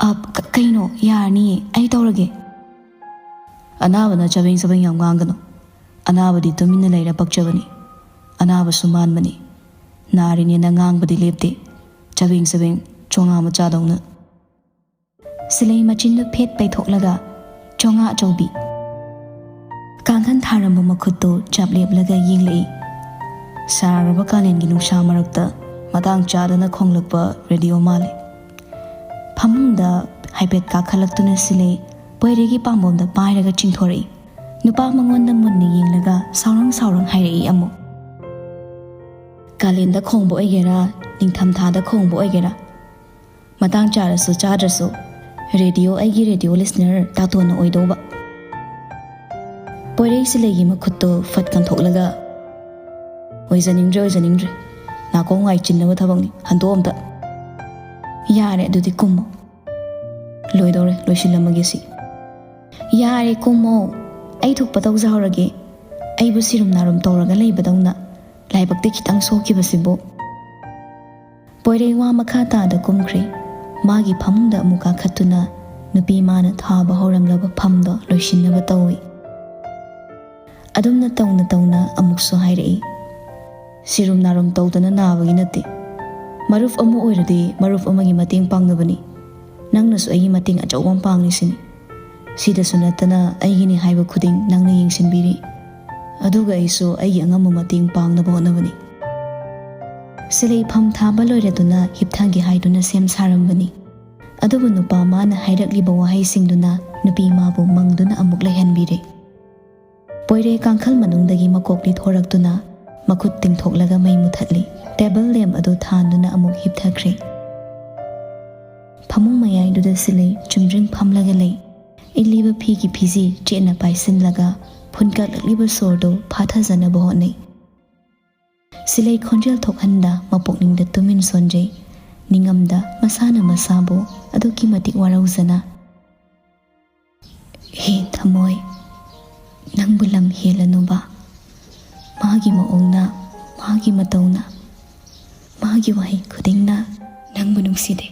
"ꯑ, ꯀ-, ꯀꯩꯅꯣ? ꯌꯥꯔꯅꯤꯌꯦ, ꯑꯩ ꯇꯧꯔꯒꯦ꯫" "ꯑꯅꯥꯕꯅ ꯆꯕꯦꯡ ꯆꯕꯦꯡ ꯌꯥꯝ ꯉꯥꯡꯒꯅꯨ꯫ ꯑꯅꯥꯕꯗꯤ ꯇꯨꯃꯤꯟꯅ ꯂꯩꯔ ꯄꯛꯆꯕꯅꯤ꯫ ꯑꯅꯥꯕꯁꯨ ꯃꯥꯟꯕꯅꯤ꯫ ꯅꯥꯔꯤꯅꯦꯅ ꯉꯥꯡꯕꯗꯤ ꯂꯦꯞꯇꯦ꯫ ꯆꯕꯦꯡ ꯆꯕꯦꯡ ꯆꯣꯉꯥ ꯃꯆꯥꯗꯧꯅ꯫" ꯁꯤꯂꯩ ꯃꯆꯤꯟꯗꯨ ꯐꯦꯠ ꯄꯩꯊꯣꯛꯂꯒ, "ꯆꯣꯉꯥ ꯑꯆꯧꯕꯤ꯫" ꯀꯥꯡꯈꯟ ꯊꯥꯔꯝꯕ ꯃꯈꯨꯠꯇꯨ ꯆꯞ ꯂꯦꯞꯂꯒ ꯌꯦꯡꯂꯛꯏ꯫ ꯁꯥꯔꯕ ꯀꯥꯂꯦꯟꯒꯤ ꯅꯨꯡꯁꯥ ꯃꯔꯛꯇ ꯃꯇꯥꯡ ꯆꯥꯗꯅ ꯈꯣꯡꯂꯛꯄ ꯔꯦꯗꯤꯑꯣ ꯃꯥꯜꯂꯤ꯫ ꯐꯃꯨꯡꯗ ꯍꯥꯏꯐꯦꯠ ꯀꯥꯈꯠꯂꯛꯇꯨꯅ ꯁꯤꯂꯩ ꯄꯣꯏꯔꯩꯒꯤ ꯄꯥꯝꯕꯣꯝꯗ ꯄꯥꯏꯔꯒ ꯆꯤꯡꯊꯣꯔꯛꯏ꯫ ꯅꯨꯄꯥ ꯃꯉꯣꯟꯗ ꯃꯨꯟꯅ ꯌꯦꯡꯂꯒ ꯁꯥꯎꯔꯪ ꯁꯥꯎꯔꯪ ꯍꯥꯏꯔꯛꯏ ꯑꯃꯨꯛ, "ꯀꯥꯂꯦꯟꯗ ꯈꯣꯡꯕ ꯑꯣꯏꯒꯦꯔꯥ, ꯅꯤꯡꯊꯝꯊꯥꯗ ꯈꯣꯡꯕ ꯑꯣꯏꯒꯦꯔꯥ, ꯃꯇꯥꯡ ꯆꯥꯔꯁꯨ ꯆꯥꯗ꯭ꯔꯁꯨ, ꯔꯦꯗꯤꯑꯣ ꯑꯩꯒꯤ ꯔꯦꯗꯤꯑꯣ ꯂꯤꯁꯅꯔ ꯇꯥꯇꯣꯟꯅ ꯑꯣꯏꯗꯧꯕ꯫" ꯄꯣꯏꯔꯩ ꯁꯤꯂꯩꯒꯤ ꯃꯈꯨꯠꯇꯣ ꯐꯠ ꯀꯟꯊꯣꯛꯂꯒ, "ꯑꯣꯏꯖꯅꯤꯡꯗ꯭ꯔꯦ, ꯑꯣꯏꯖꯅꯤꯡꯗ꯭ꯔꯦ꯫ ꯅꯥꯀꯣꯡ ꯋꯥꯏ ꯆꯤꯟꯅꯕ ꯊꯕꯛꯅꯤ꯫ ꯍꯟꯗꯣꯛ ꯑꯝꯇ꯫" "ꯌꯥꯔꯦ, ꯑꯗꯨꯗꯤ ꯀꯨꯝꯃꯣ꯫" "ꯂꯣꯏꯗꯧꯔꯦ, ꯂꯣꯏꯁꯤꯜꯂꯝꯃꯒꯦ ꯁꯤ꯫" "ꯌꯥꯔꯦ, ꯀꯨꯝꯃꯣ꯫ ꯑꯩ ꯊꯣꯛꯄ ꯇꯧꯖꯍꯧꯔꯒꯦ꯫ ꯑꯩꯕꯨ ꯁꯤꯔꯨꯝ ꯅꯥꯔꯨꯝ ꯇꯧꯔꯒ ꯂꯩꯕꯗꯧꯅ ꯂꯥꯏꯕꯛꯇꯤ ꯈꯤꯇꯪ ꯁꯣꯛꯈꯤꯕꯁꯤꯕꯨ꯫" ꯄꯣꯏꯔꯩ ꯋꯥ ꯃꯈꯥ ꯇꯥꯗ ꯀꯨꯝꯈ꯭ꯔꯦ꯫ ꯃꯥꯒꯤ ꯐꯃꯨꯡꯗ ꯑꯃꯨꯛ ꯀꯥꯈꯠꯇꯨꯅ ꯅꯨꯄꯤ ꯃꯥꯅ ꯊꯥꯕ ꯍꯧꯔꯝꯂꯕ ꯐꯝꯗꯣ ꯂꯣꯏꯁꯤꯟꯅꯕ ꯇꯧꯏ꯫ ꯑꯗꯨꯝꯅ ꯇꯧꯅ ꯇꯧꯅ ꯑꯃꯨꯛꯁꯨ ꯍꯥꯏꯔꯛꯏ, "ꯁꯤꯔꯨꯝ ꯅꯥꯔꯨꯝ ꯇꯧꯗꯅ ꯅꯥꯕꯒꯤ ꯅꯠꯇꯦ꯫ ꯃꯔꯨꯞ ꯑꯃ ꯑꯣꯏꯔꯗꯤ ꯃꯔꯨꯞ ꯑꯃꯒꯤ ꯃꯇꯦꯡ ꯄꯥꯡꯅꯕꯅꯤ꯫ ꯅꯪꯅꯁꯨ ꯑꯩꯒꯤ ꯃꯇꯦꯡ ꯑꯆꯧꯕ ꯑꯃ ꯄꯥꯡꯂꯤꯁꯤꯅꯤ꯫ ꯁꯤꯗꯁꯨ ꯅꯠꯇꯅ ꯑꯩꯒꯤꯅꯤ ꯍꯥꯏꯕ ꯈꯨꯗꯤꯡ ꯅꯪꯅ ꯌꯦꯡꯁꯤꯟꯕꯤꯔꯤ꯫ ꯑꯗꯨꯒ ꯑꯩꯁꯨ ꯑꯩꯒꯤ ꯑꯉꯝꯕ ꯃꯇꯦꯡ ꯄꯥꯡꯅꯕ ꯍꯣꯠꯅꯕꯅꯤ꯫ ꯁꯤꯂꯩ ꯐꯝ ꯊꯥꯕ ꯂꯣꯏꯔꯗꯨꯅ ꯍꯤꯞꯊꯒꯦ ꯍꯥꯏꯗꯨꯅ ꯁꯦꯝ ꯁꯥꯔꯝꯕꯅꯤ꯫ ꯑꯗꯨꯕꯨ ꯅꯨꯄꯥ ꯃꯥꯅ ꯍꯥꯏꯔꯛꯂꯤꯕ ꯋꯥꯍꯩꯁꯤꯡꯗꯨꯅ ꯅꯨꯄꯤ ꯃꯥꯕꯨ ꯃꯪꯗꯨꯅ ꯑꯃꯨꯛ ꯂꯩꯍꯟꯕꯤꯔꯦ꯫ ꯄꯣꯏꯔꯦ ꯀꯥꯡꯈꯜ ꯃꯅꯨꯡꯗꯒꯤ ꯃꯀꯣꯛ ꯂꯤꯊꯣꯔꯛꯇꯨꯅ ꯃꯈꯨꯠ ꯇꯤꯡꯊꯣꯛꯂꯒ ꯃꯩ ꯃꯨꯊꯠꯂꯤ꯫ ꯇꯦꯕꯜ ꯂꯦꯝ ꯑꯗꯨ ꯊꯥꯟꯗꯨꯅ ꯑꯃꯨꯛ ꯍꯤꯞꯊꯈ꯭ꯔꯦ꯫ ꯐꯃꯨꯡ ꯃꯌꯥꯏꯗꯨꯗ ꯁꯤꯂꯩ ꯆꯨꯝꯗ꯭ꯔꯤꯡ ꯐꯝꯂꯒ ꯂꯩ꯫ ꯏꯜꯂꯤꯕ ꯐꯤꯒꯤ ꯐꯤꯖꯤ ꯆꯦꯠꯅ ꯄꯥꯏꯁꯤꯜꯂꯒ ꯐꯨꯟꯀꯠꯂꯛꯂꯤꯕ ꯁꯣꯔꯗꯨ ꯐꯥꯊꯖꯅꯕ ꯍꯣꯠꯅꯩ꯫ ꯁꯤꯂꯩ ꯈꯣꯟꯖꯦꯜ ꯊꯣꯛꯍꯟꯗ ꯃꯄꯨꯛꯅꯤꯡꯗ ꯇꯨꯃꯤꯟ ꯁꯣꯟꯖꯩ꯫ ꯅꯤꯡꯉꯝꯗ ꯃꯁꯥꯅ ꯃꯁꯥꯕꯨ ꯑꯗꯨꯛꯀꯤ ꯃꯇꯤꯛ ꯋꯥꯔꯧꯖꯅ, "ꯍꯦ ꯊꯃꯣꯏ, ꯅꯪꯕꯨ ꯂꯝ ꯍꯦꯜꯂꯅꯨꯕ꯫ ꯃꯥꯒꯤ ꯃꯑꯣꯡꯅ, ꯃꯥꯒꯤ ꯃꯇꯧꯅ, ꯃꯥꯒꯤ ꯋꯥꯍꯩ ꯈꯨꯗꯤꯡꯅ ꯅꯪꯕꯨ ꯅꯨꯡꯁꯤꯗꯦ꯫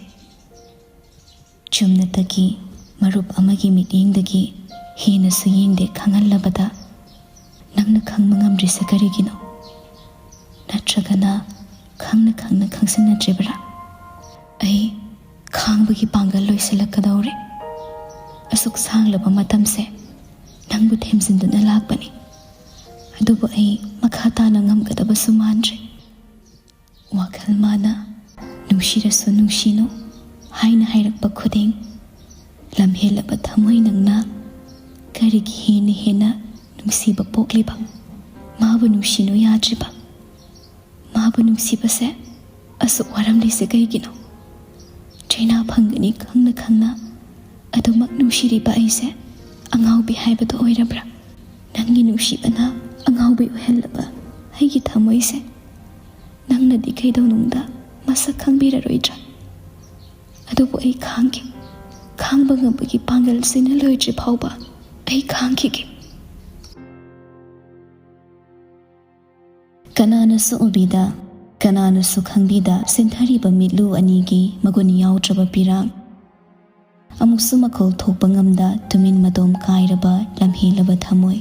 ꯆꯨꯝꯅꯇꯒꯤ ꯃꯔꯨꯞ ꯑꯃꯒꯤ ꯃꯤꯠꯌꯦꯡꯗꯒꯤ ꯍꯦꯟꯅꯁꯨ ꯌꯦꯡꯗꯦ ꯈꯪꯍꯜꯂꯕꯗ ꯅꯪꯅ ꯈꯪꯕ ꯉꯝꯗ꯭ꯔꯤꯁꯦ ꯀꯔꯤꯒꯤꯅꯣ? ꯅꯠꯇ꯭ꯔꯒꯅ ꯈꯪꯅ ꯈꯪꯅ ꯈꯪꯁꯤꯟꯅꯗ꯭ꯔꯤꯕ꯭ꯔꯥ? ꯑꯩ ꯈꯥꯡꯕꯒꯤ ꯄꯥꯡꯒꯜ ꯂꯣꯏꯁꯤꯜꯂꯛꯀꯗꯧꯔꯦ꯫ ꯑꯁꯨꯛ ꯁꯥꯡꯂꯕ ꯃꯇꯝꯁꯦ ꯅꯪꯕꯨ ꯊꯦꯝꯖꯤꯟꯗꯨꯅ ꯂꯥꯛꯄꯅꯤ꯫ ꯑꯗꯨꯕꯨ ꯑꯩ ꯃꯈꯥ ꯇꯥꯅ ꯉꯝꯒꯗꯕꯁꯨ ꯃꯥꯟꯗ꯭ꯔꯦ꯫" ꯋꯥꯈꯜ ꯃꯥꯅ "ꯅꯨꯡꯁꯤꯔꯁꯨ ꯅꯨꯡꯁꯤꯅꯨ" ꯍꯥꯏꯅ ꯍꯥꯏꯔꯛꯄ ꯈꯨꯗꯤꯡ, ꯂꯝꯍꯦꯜꯂꯕ ꯊꯃꯣꯏ ꯅꯪꯅ ꯀꯔꯤꯒꯤ ꯍꯦꯟꯅ ꯍꯦꯟꯅ ꯅꯨꯡꯁꯤꯕ ꯄꯣꯛꯂꯤꯕ? ꯃꯥꯕꯨ ꯅꯨꯡꯁꯤꯅꯨ ꯌꯥꯗ꯭ꯔꯤꯕ? ꯃꯥꯕꯨ ꯅꯨꯡꯁꯤꯕꯁꯦ ꯑꯁꯨꯛ ꯋꯥꯔꯝꯂꯤꯁꯦ ꯀꯩꯒꯤꯅꯣ? ꯆꯩꯅꯥ ꯐꯪꯒꯅꯤ ꯈꯪꯅ ꯈꯪꯅ ꯑꯗꯨꯃꯛ ꯅꯨꯡꯁꯤꯔꯤꯕ ꯑꯩꯁꯦ ꯑꯉꯥꯎꯕꯤ ꯍꯥꯏꯕꯗꯣ ꯑꯣꯏꯔꯕ꯭ꯔꯥ? ꯅꯪꯒꯤ ꯅꯨꯡꯁꯤꯕꯅ ꯑꯉꯥꯎꯕꯤ ꯑꯣꯏꯍꯜꯂꯕ ꯑꯩꯒꯤ ꯊꯃꯣꯏꯁꯦ ꯅꯪꯅꯗꯤ ꯀꯩꯗꯧꯅꯨꯡꯗ ꯃꯁꯛ ꯈꯪꯕꯤꯔꯔꯣꯏꯗ꯭ꯔꯥ? ꯑꯗꯨꯕꯨ ꯑꯩ ꯈꯥꯡꯒꯦ꯫ ꯈꯥꯡꯕ ꯉꯝꯕꯒꯤ ꯄꯥꯡꯒꯜꯁꯤꯅ ꯂꯣꯏꯗ꯭ꯔꯤ ꯐꯥꯎꯕ ꯑꯩ ꯈꯥꯡꯈꯤꯒꯦ꯫ ꯀꯅꯥꯅꯁꯨ ꯎꯕꯤꯗ, ꯀꯅꯥꯅꯁꯨ ꯈꯪꯕꯤꯗ ꯁꯤꯟꯊꯔꯤꯕ ꯃꯤꯠꯂꯨ ꯑꯅꯤꯒꯤ ꯃꯒꯨꯟ ꯌꯥꯎꯗ꯭ꯔꯕ ꯄꯤꯔꯥꯡ꯫ ꯑꯃꯨꯛꯁꯨ ꯃꯈꯣꯜ ꯊꯣꯛꯄ ꯉꯝꯗ ꯇꯨꯃꯤꯟ ꯃꯗꯣꯝ ꯀꯥꯏꯔꯕ ꯂꯝꯍꯦꯜꯂꯕ ꯊꯃꯣꯏ꯫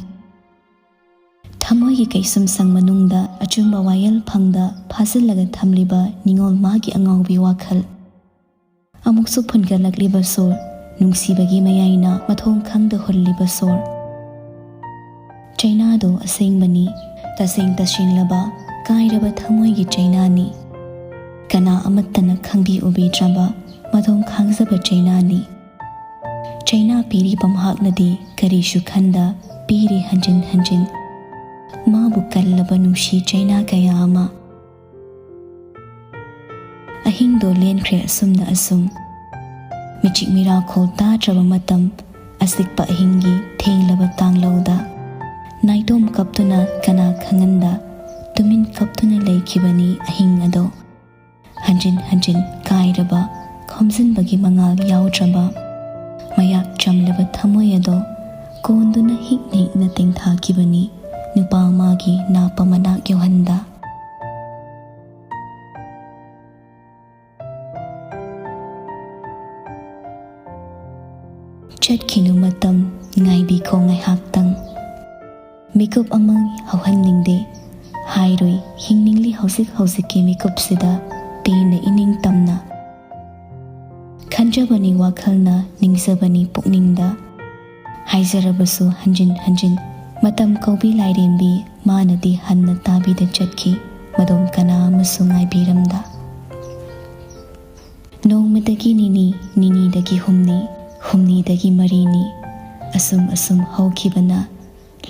ꯊꯃꯣꯏꯒꯤ ꯀꯩꯁꯨꯝꯁꯪ ꯃꯅꯨꯡꯗ ꯑꯆꯨꯝꯕ ꯋꯥꯌꯦꯜ ꯐꯪꯗ ꯐꯥꯖꯤꯜꯂꯒ ꯊꯝꯂꯤꯕ ꯅꯤꯡꯉꯣꯜ ꯃꯥꯒꯤ ꯑꯉꯥꯎꯕꯤ ꯋꯥꯈꯜ꯫ ꯑꯃꯨꯛꯁꯨ ꯐꯨꯟꯒꯠꯂꯛꯂꯤꯕ ꯁꯣꯔ, ꯅꯨꯡꯁꯤꯕꯒꯤ ꯃꯌꯥꯏꯅ ꯃꯊꯣꯡ ꯈꯪꯗ ꯍꯨꯜꯂꯤꯕ ꯁꯣꯔ꯫ ꯆꯩꯅꯥꯗꯣ ꯑꯁꯦꯡꯕꯅꯤ, ꯇꯁꯦꯡ ꯇꯁꯦꯡꯂꯕ ꯀꯥꯏꯔꯕ ꯊꯃꯣꯏꯒꯤ ꯆꯩꯅꯥꯅꯤ꯫ ꯀꯅꯥ ꯑꯃꯠꯇꯅ ꯈꯪꯕꯤ ꯎꯕꯤꯗ꯭ꯔꯕ ꯃꯗꯣꯝ ꯈꯥꯡꯖꯕ ꯆꯩꯅꯥꯅꯤ꯫ ꯆꯩꯅꯥ ꯄꯤꯔꯤꯕ ꯃꯍꯥꯛꯅꯗꯤ ꯀꯔꯤꯁꯨ ꯈꯟꯗ ꯄꯤꯔꯤ ꯍꯟꯖꯤꯟ ꯍꯟꯖꯤꯟ꯫ ꯃꯥꯕꯨ ꯀꯜꯂꯕ ꯅꯨꯡꯁꯤ ꯆꯩꯅꯥ ꯀꯌꯥ ꯑꯃ꯫ ꯑꯍꯤꯡꯗꯣ ꯂꯦꯟꯈ꯭ꯔꯦ ꯑꯁꯨꯝꯅ ꯑꯁꯨꯝ꯫ ꯃꯤꯆꯤꯛ ꯃꯤꯔꯥꯈꯣꯜ ꯇꯥꯗ꯭ꯔꯕ ꯃꯇꯝ, ꯑꯆꯤꯛꯄ ꯑꯍꯤꯡꯒꯤ ꯊꯦꯡꯂꯕ ꯇꯥꯡꯂꯧꯗ ꯅꯥꯏꯇꯣꯝ ꯀꯞꯇꯨꯅ ꯀꯅꯥ ꯈꯪꯍꯟꯗ ꯇꯨꯃꯤꯟ ꯀꯞꯇꯨꯅ ꯂꯩꯈꯤꯕꯅꯤ ꯑꯍꯤꯡ ꯑꯗꯣ꯫ ꯍꯟꯖꯤꯟ ꯍꯟꯖꯤꯟ ꯀꯥꯏꯔꯕ, ꯈꯣꯝꯖꯤꯟꯕꯒꯤ ꯃꯉꯥꯜ ꯌꯥꯎꯗ꯭ꯔꯕ, ꯃꯌꯥꯛ ꯆꯝꯂꯕ ꯊꯃꯣꯏ ꯑꯗꯣ ꯀꯣꯟꯗꯨꯅ ꯍꯤꯛꯅ ꯍꯤꯛꯅ ꯇꯦꯡꯊꯥꯈꯤꯕꯅꯤ ꯅꯨꯄꯥ ꯑꯃꯒꯤ ꯅꯥꯞꯄ ꯃꯅꯥꯛ ꯌꯧꯍꯟꯗ꯫ ꯆꯠꯈꯤꯅꯨ ꯃꯇꯝ, ꯉꯥꯏꯕꯤꯈꯣ ꯉꯥꯏꯍꯥꯛꯇꯪ꯫ ꯃꯤꯀꯨꯞ ꯑꯃ ꯍꯧꯍꯟꯅꯤꯡꯗꯦ꯫ ꯍꯥꯏꯔꯣꯏ, ꯍꯤꯡꯅꯤꯡꯂꯤ ꯍꯧꯖꯤꯛ ꯍꯧꯖꯤꯛꯀꯤ ꯃꯤꯀꯨꯞꯁꯤꯗ ꯄꯦꯟꯅ ꯏꯅꯤꯡ ꯇꯝꯅ꯫ ꯈꯟꯖꯕꯅꯤ ꯋꯥꯈꯜꯅ, ꯅꯤꯡꯖꯕꯅꯤ ꯄꯨꯛꯅꯤꯡꯗ꯫ ꯍꯥꯏꯖꯔꯕꯁꯨ ꯍꯟꯖꯤꯟ ꯍꯟꯖꯤꯟ ꯃꯇꯝ ꯀꯧꯕꯤ ꯂꯥꯏꯔꯦꯝꯕꯤ ꯃꯥꯅꯗꯤ ꯍꯟꯅ ꯇꯥꯕꯤꯗ ꯆꯠꯈꯤ꯫ ꯃꯗꯣꯝ ꯀꯅꯥ ꯑꯃꯁꯨ ꯉꯥꯏꯕꯤꯔꯝꯗ꯫ ꯅꯣꯡꯃꯗꯒꯤ ꯅꯤꯅꯤ, ꯅꯤꯅꯤꯗꯒꯤ ꯍꯨꯝꯅꯤ, ꯍꯨꯝꯅꯤꯗꯒꯤ ꯃꯔꯤꯅꯤ꯫ ꯑꯁꯨꯝ ꯑꯁꯨꯝ ꯍꯧꯈꯤꯕꯅ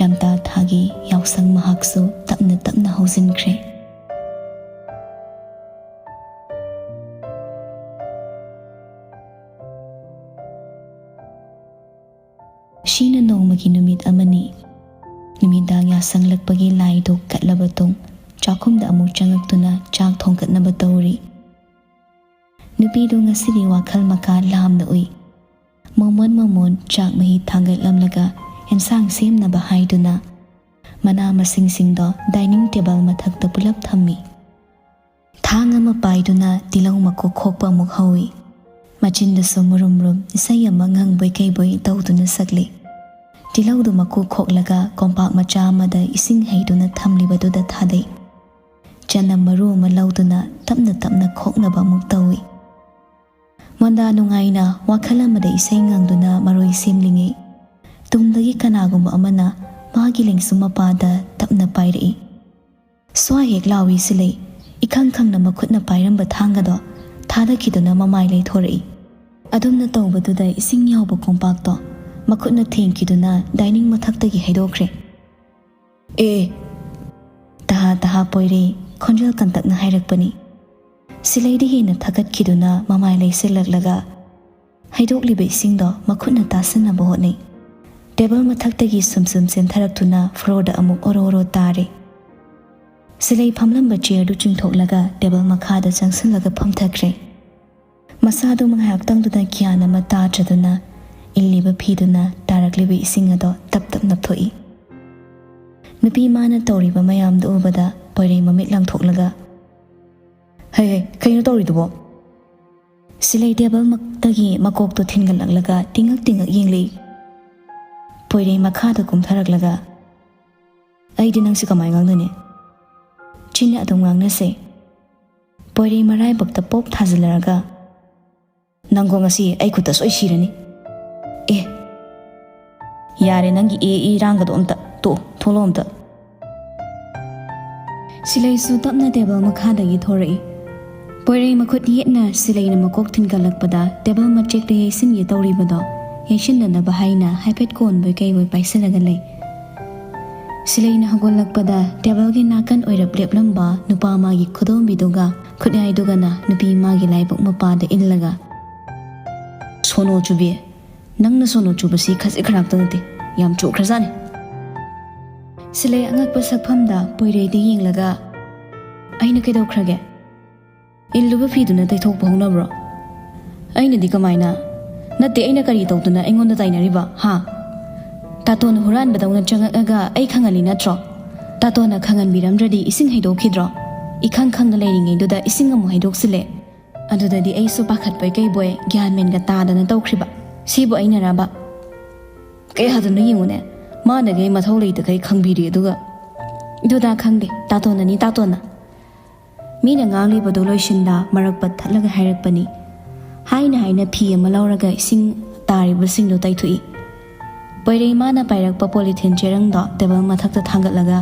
ꯂꯝꯇꯥ ꯊꯥꯒꯤ ꯌꯥꯎꯁꯪ ꯃꯍꯥꯛꯁꯨ ꯇꯞꯅ ꯇꯞꯅ ꯍꯧꯖꯤꯟꯈ꯭ꯔꯦ꯫ ꯁꯤꯅ ꯅꯣꯡꯃꯒꯤ ꯅꯨꯃꯤꯠ ꯑꯃꯅꯤ꯫ ꯅꯨꯃꯤꯗꯥꯡ ꯌꯥꯁꯪꯂꯛꯄꯒꯤ ꯂꯥꯏꯗꯨ ꯀꯠꯂꯕ ꯇꯨꯡ, ꯆꯥꯛꯈꯨꯝꯗ ꯑꯃꯨꯛ ꯆꯪꯉꯛꯇꯨꯅ ꯆꯥꯛ ꯊꯣꯡꯒꯠꯅꯕ ꯇꯧꯔꯤ꯫ ꯅꯨꯄꯤꯗꯨ ꯉꯁꯤꯗꯤ ꯋꯥꯈꯜ ꯃꯀꯥ ꯂꯥꯝꯅ ꯎꯏ꯫ ꯃꯣꯃꯣꯟ ꯃꯣꯃꯣꯟ ꯆꯥꯛ ꯃꯍꯤ ꯊꯥꯡꯒꯠꯂꯝꯂꯒ ꯑꯦꯟꯁꯥꯡ ꯁꯦꯝꯅꯕ ꯍꯥꯏꯗꯨꯅ ꯃꯅꯥ ꯃꯁꯤꯡꯁꯤꯡꯗꯣ dining table ꯃꯊꯛꯇ ꯄꯨꯂꯞ ꯊꯝꯃꯤ꯫ ꯊꯥꯡ ꯑꯃ ꯄꯥꯏꯗꯨꯅ ꯇꯤꯜꯍꯧ ꯃꯀꯨ ꯈꯣꯛꯄ ꯑꯃꯨꯛ ꯍꯧꯏ꯫ ꯃꯆꯤꯟꯗꯁꯨ ꯃꯨꯔꯨꯝ ꯃꯨꯔꯨꯝ ꯏꯁꯩ ꯑꯃ ꯉꯪꯕꯣꯏ ꯀꯩꯕꯣꯏ ꯇꯧꯗꯨꯅ ꯁꯛꯂꯤ꯫ ꯇꯤꯜꯍꯧꯗꯨ ꯃꯀꯨ ꯈꯣꯛꯂꯒ ꯀꯣꯝꯄꯥꯛ ꯃꯆꯥ ꯑꯃꯗ ꯏꯁꯤꯡ ꯍꯩꯗꯨꯅ ꯊꯝꯂꯤꯕꯗꯨꯗ ꯊꯥꯗꯩ꯫ ꯆꯅꯝ ꯃꯔꯨ ꯑꯃ ꯂꯧꯗꯨꯅ ꯇꯞꯅ ꯇꯞꯅ ꯈꯣꯛꯅꯕ ꯑꯃꯨꯛ ꯇꯧꯏ꯫ ꯃꯣꯟꯗꯥ ꯅꯨꯡꯉꯥꯏꯅ ꯋꯥꯈꯜ ꯑꯃꯗ ꯏꯁꯩ ꯉꯪꯗꯨꯅ ꯃꯔꯣꯏ ꯁꯦꯝꯂꯤꯉꯩ, ꯇꯨꯡꯗꯒꯤ ꯀꯅꯥꯒꯨꯝꯕ ꯑꯃꯅ ꯃꯥꯒꯤ ꯂꯦꯡꯁꯨꯝ ꯃꯄꯥꯗ ꯇꯞꯅ ꯄꯥꯏꯔꯛꯏ꯫ "ꯁ꯭ꯋꯥ ꯍꯦꯛ ꯂꯥꯎꯏ ꯁꯤꯂꯩ!" ꯏꯈꯪ ꯈꯪꯅ ꯃꯈꯨꯠꯅ ꯄꯥꯏꯔꯝꯕ ꯊꯥꯡꯒꯗꯣ ꯊꯥꯗꯈꯤꯗꯨꯅ ꯃꯃꯥꯏ ꯂꯩꯊꯣꯔꯛꯏ꯫ ꯑꯗꯨꯝꯅ ꯇꯧꯕꯗꯨꯗ ꯏꯁꯤꯡ ꯌꯥꯎꯕ ꯀꯣꯝꯄꯥꯛꯇꯣ ꯃꯈꯨꯠꯅ ꯊꯦꯡꯈꯤꯗꯨꯅ ꯗꯥꯏꯅꯤꯡ ꯃꯊꯛꯇꯒꯤ ꯍꯩꯗꯣꯛꯈ꯭ꯔꯦ꯫ "ꯑꯦ!" ꯇꯍꯥ ꯇꯍꯥ ꯄꯣꯏꯔꯩ ꯈꯣꯟꯖꯦꯜ ꯀꯟꯇꯛꯅ ꯍꯥꯏꯔꯛꯄꯅꯤ꯫ ꯁꯤꯂꯩꯗꯤ ꯍꯦꯟꯅ ꯊꯛꯀꯠꯈꯤꯗꯨꯅ ꯃꯃꯥꯏ ꯂꯩꯁꯤꯜꯂꯛꯂꯒ ꯍꯩꯗꯣꯛꯂꯤꯕ ꯏꯁꯤꯡꯗꯣ ꯃꯈꯨꯠꯅ ꯇꯥꯁꯟꯅꯕ ꯍꯣꯠꯅꯩ꯫ ꯇꯦꯕꯜ ꯃꯊꯛꯇꯒꯤ ꯁꯨꯝ ꯁꯨꯝ ꯆꯦꯟꯊꯔꯛꯇꯨꯅ ꯐ꯭ꯂꯣꯔꯗ ꯑꯃꯨꯛ ꯑꯣꯔꯣ ꯑꯣꯔꯣ ꯇꯥꯔꯦ꯫ ꯁꯤꯂꯩ ꯐꯝꯂꯝꯕ ꯆꯤꯌꯔꯗꯨ ꯆꯤꯡꯊꯣꯛꯂꯒ ꯇꯦꯕꯜ ꯃꯈꯥꯗ ꯆꯪꯁꯤꯜꯂꯒ ꯐꯝꯊꯈ꯭ꯔꯦ꯫ ꯃꯁꯥꯗꯨ ꯉꯥꯏꯍꯥꯛꯇꯪꯗꯨꯗ ꯒ꯭ꯌꯥꯟ ꯑꯃ ꯇꯥꯗ꯭ꯔꯗꯨꯅ ꯏꯜꯂꯤꯕ ꯐꯤꯗꯨꯅ ꯇꯥꯔꯛꯂꯤꯕ ꯏꯁꯤꯡ ꯑꯗꯣ ꯇꯞ ꯇꯞ ꯅꯞꯊꯣꯛꯏ꯫ ꯅꯨꯄꯤ ꯃꯥꯅ ꯇꯧꯔꯤꯕ ꯃꯌꯥꯝꯗꯨ ꯎꯕꯗ ꯄꯣꯏꯔꯩ ꯃꯃꯤꯠ ꯂꯥꯡꯊꯣꯛꯂꯒ, "ꯍꯩ ꯍꯩ, ꯀꯩꯅꯣ ꯇꯧꯔꯤꯗꯨꯕꯣ?" ꯁꯤꯂꯩ ꯇꯦꯕꯜ ꯃꯛꯇꯒꯤ ꯃꯀꯣꯛꯇꯣ ꯊꯤꯟꯒꯠꯂꯛꯂꯒ ꯇꯤꯡꯉꯛ ꯇꯤꯡꯉꯛ ꯌꯦꯡꯂꯛꯏ꯫ ꯄꯣꯏꯔꯩ ꯃꯈꯥꯗ ꯀꯨꯝꯊꯔꯛꯂꯒ, "ꯑꯩꯗꯤ ꯅꯪꯁꯦ ꯀꯃꯥꯏ ꯉꯥꯡꯅꯅꯤ? ꯆꯤꯟꯅ ꯑꯗꯨꯝ ꯉꯥꯡꯅꯁꯦ꯫" ꯄꯣꯏꯔꯩ ꯃꯔꯥꯏꯕꯛꯇ ꯄꯣꯞ ꯊꯥꯖꯤꯜꯂꯔꯒ, "ꯅꯪꯀꯣ ꯉꯁꯤ ꯑꯩ ꯈꯨꯠꯇ ꯁꯣꯏ ꯁꯤꯔꯅꯤ꯫" "ꯑꯦ, ꯌꯥꯔꯦ, ꯅꯪꯒꯤ ꯑꯦ ꯏꯔꯥꯡꯒꯗꯣ ꯑꯝꯇ ꯇꯣꯛꯑꯣ, ꯊꯣꯛꯂꯛꯑꯣ ꯑꯝꯇ꯫" ꯁꯤꯂꯩꯁꯨ ꯇꯞꯅ ꯇꯦꯕꯜ ꯃꯈꯥꯗꯒꯤ ꯊꯣꯔꯛꯏ꯫ ꯄꯣꯏꯔꯩ ꯃꯈꯨꯠ ꯌꯦꯠꯅ ꯁꯤꯂꯩꯅ ꯃꯀꯣꯛ ꯊꯤꯟꯒꯠꯂꯛꯄꯗ ꯇꯦꯕꯜ ꯃꯆꯦꯛꯇ ꯌꯩꯁꯤꯟꯒꯦ ꯇꯧꯔꯤꯕꯗꯣ ꯌꯩꯁꯤꯟꯅꯅꯕ ꯍꯥꯏꯅ ꯍꯥꯏꯐꯦꯠ ꯀꯣꯟꯕꯣꯏ ꯀꯩꯕꯣꯏ ꯄꯥꯏꯁꯤꯜꯂꯒ ꯂꯩ꯫ ꯁꯤꯂꯩꯅ ꯍꯧꯒꯠꯂꯛꯄꯗ ꯇꯦꯕꯜꯒꯤ ꯅꯥꯀꯟ ꯑꯣꯏꯔꯞ ꯂꯦꯞꯂꯝꯕ ꯅꯨꯄꯥ ꯃꯥꯒꯤ ꯈꯨꯗꯣꯝꯕꯤꯗꯨꯒ ꯈꯨꯠꯌꯥꯏꯗꯨꯒꯅ ꯅꯨꯄꯤ ꯃꯥꯒꯤ ꯂꯥꯏꯕꯛ ꯃꯄꯥꯗ ꯏꯜꯂꯒ, "ꯁꯣꯅꯣ ꯆꯨꯕꯤ, ꯅꯪꯅ ꯁꯣꯅꯣ ꯆꯨꯕꯁꯤ ꯈꯖꯤꯛ ꯈꯔꯥꯛꯇ ꯅꯠꯇꯦ, ꯌꯥꯝ ꯆꯨꯈ꯭ꯔꯖꯥꯠꯅꯤ꯫" ꯁꯤꯂꯩ ꯑꯉꯛꯄ ꯁꯛꯐꯝꯗ ꯄꯣꯏꯔꯩꯗ ꯌꯦꯡꯂꯒ, "ꯑꯩꯅ ꯀꯩꯗꯧꯈ꯭ꯔꯒꯦ? ꯏꯜꯂꯨꯕ ꯐꯤꯗꯨꯅ ꯇꯩꯊꯣꯛꯄ ꯍꯧꯅꯕ꯭ꯔꯣ?" "ꯑꯩꯅꯗꯤ ꯀꯃꯥꯏꯅ? ꯅꯠꯇꯦ, ꯑꯩꯅ ꯀꯔꯤ ꯇꯧꯗꯅ ꯑꯩꯉꯣꯟꯗ ꯇꯥꯏꯅꯔꯤꯕ, ꯍꯥ? ꯇꯥꯇꯣꯟꯅ ꯍꯨꯔꯥꯟꯕꯗꯧꯅ ꯆꯪꯉꯛꯑꯒ ꯑꯩ ꯈꯪꯍꯜꯂꯤ ꯅꯠꯇ꯭ꯔꯣ? ꯇꯥꯇꯣꯟꯅ ꯈꯪꯍꯟꯕꯤꯔꯝꯗ꯭ꯔꯗꯤ ꯏꯁꯤꯡ ꯍꯩꯗꯣꯛꯈꯤꯗ꯭ꯔꯣ? ꯏꯈꯪ ꯈꯪꯅ ꯂꯩꯔꯤꯉꯩꯗꯨꯗ ꯏꯁꯤꯡ ꯑꯃꯨꯛ ꯍꯩꯗꯣꯛꯆꯤꯜꯂꯦ꯫ ꯑꯗꯨꯗꯗꯤ ꯑꯩꯁꯨ ꯄꯥꯈꯠꯄꯣꯏ ꯀꯩꯕꯣꯏ ꯒ꯭ꯌꯥꯟ ꯃꯦꯟꯒ ꯇꯥꯗꯅ ꯇꯧꯈ꯭ꯔꯤꯕ꯫ ꯁꯤꯕꯨ ꯑꯩꯅꯔꯕ?" "ꯀꯌꯥꯗꯅꯣ ꯌꯦꯡꯉꯨꯅꯦ, ꯃꯥꯅꯒꯩ ꯃꯊꯧ ꯂꯩꯇꯈꯩ ꯈꯪꯕꯤꯔꯤ ꯑꯗꯨꯒ꯫" "ꯑꯗꯨꯗ ꯈꯪꯗꯦ, ꯇꯥꯇꯣꯟꯅꯅꯤ, ꯇꯥꯇꯣꯟꯅ꯫" ꯃꯤꯅ ꯉꯥꯡꯂꯤꯕꯗꯨ ꯂꯣꯏꯁꯤꯟꯗ ꯃꯔꯛ ꯄꯠ ꯊꯠꯂꯒ ꯍꯥꯏꯔꯛꯄꯅꯤ꯫ ꯍꯥꯏꯅ ꯍꯥꯏꯅ ꯐꯤ ꯑꯃ ꯂꯧꯔꯒ ꯏꯁꯤꯡ ꯇꯥꯔꯤꯕꯁꯤꯡꯗꯨ ꯇꯩꯊꯣꯛꯏ꯫ ꯄꯣꯏꯔꯩ ꯃꯥꯅ ꯄꯥꯏꯔꯛꯄ ꯄꯣꯂꯤꯊꯤꯟ ꯆꯦꯔꯪꯗꯣ ꯇꯦꯕꯜ ꯃꯊꯛꯇ ꯊꯥꯡꯒꯠꯂꯒ,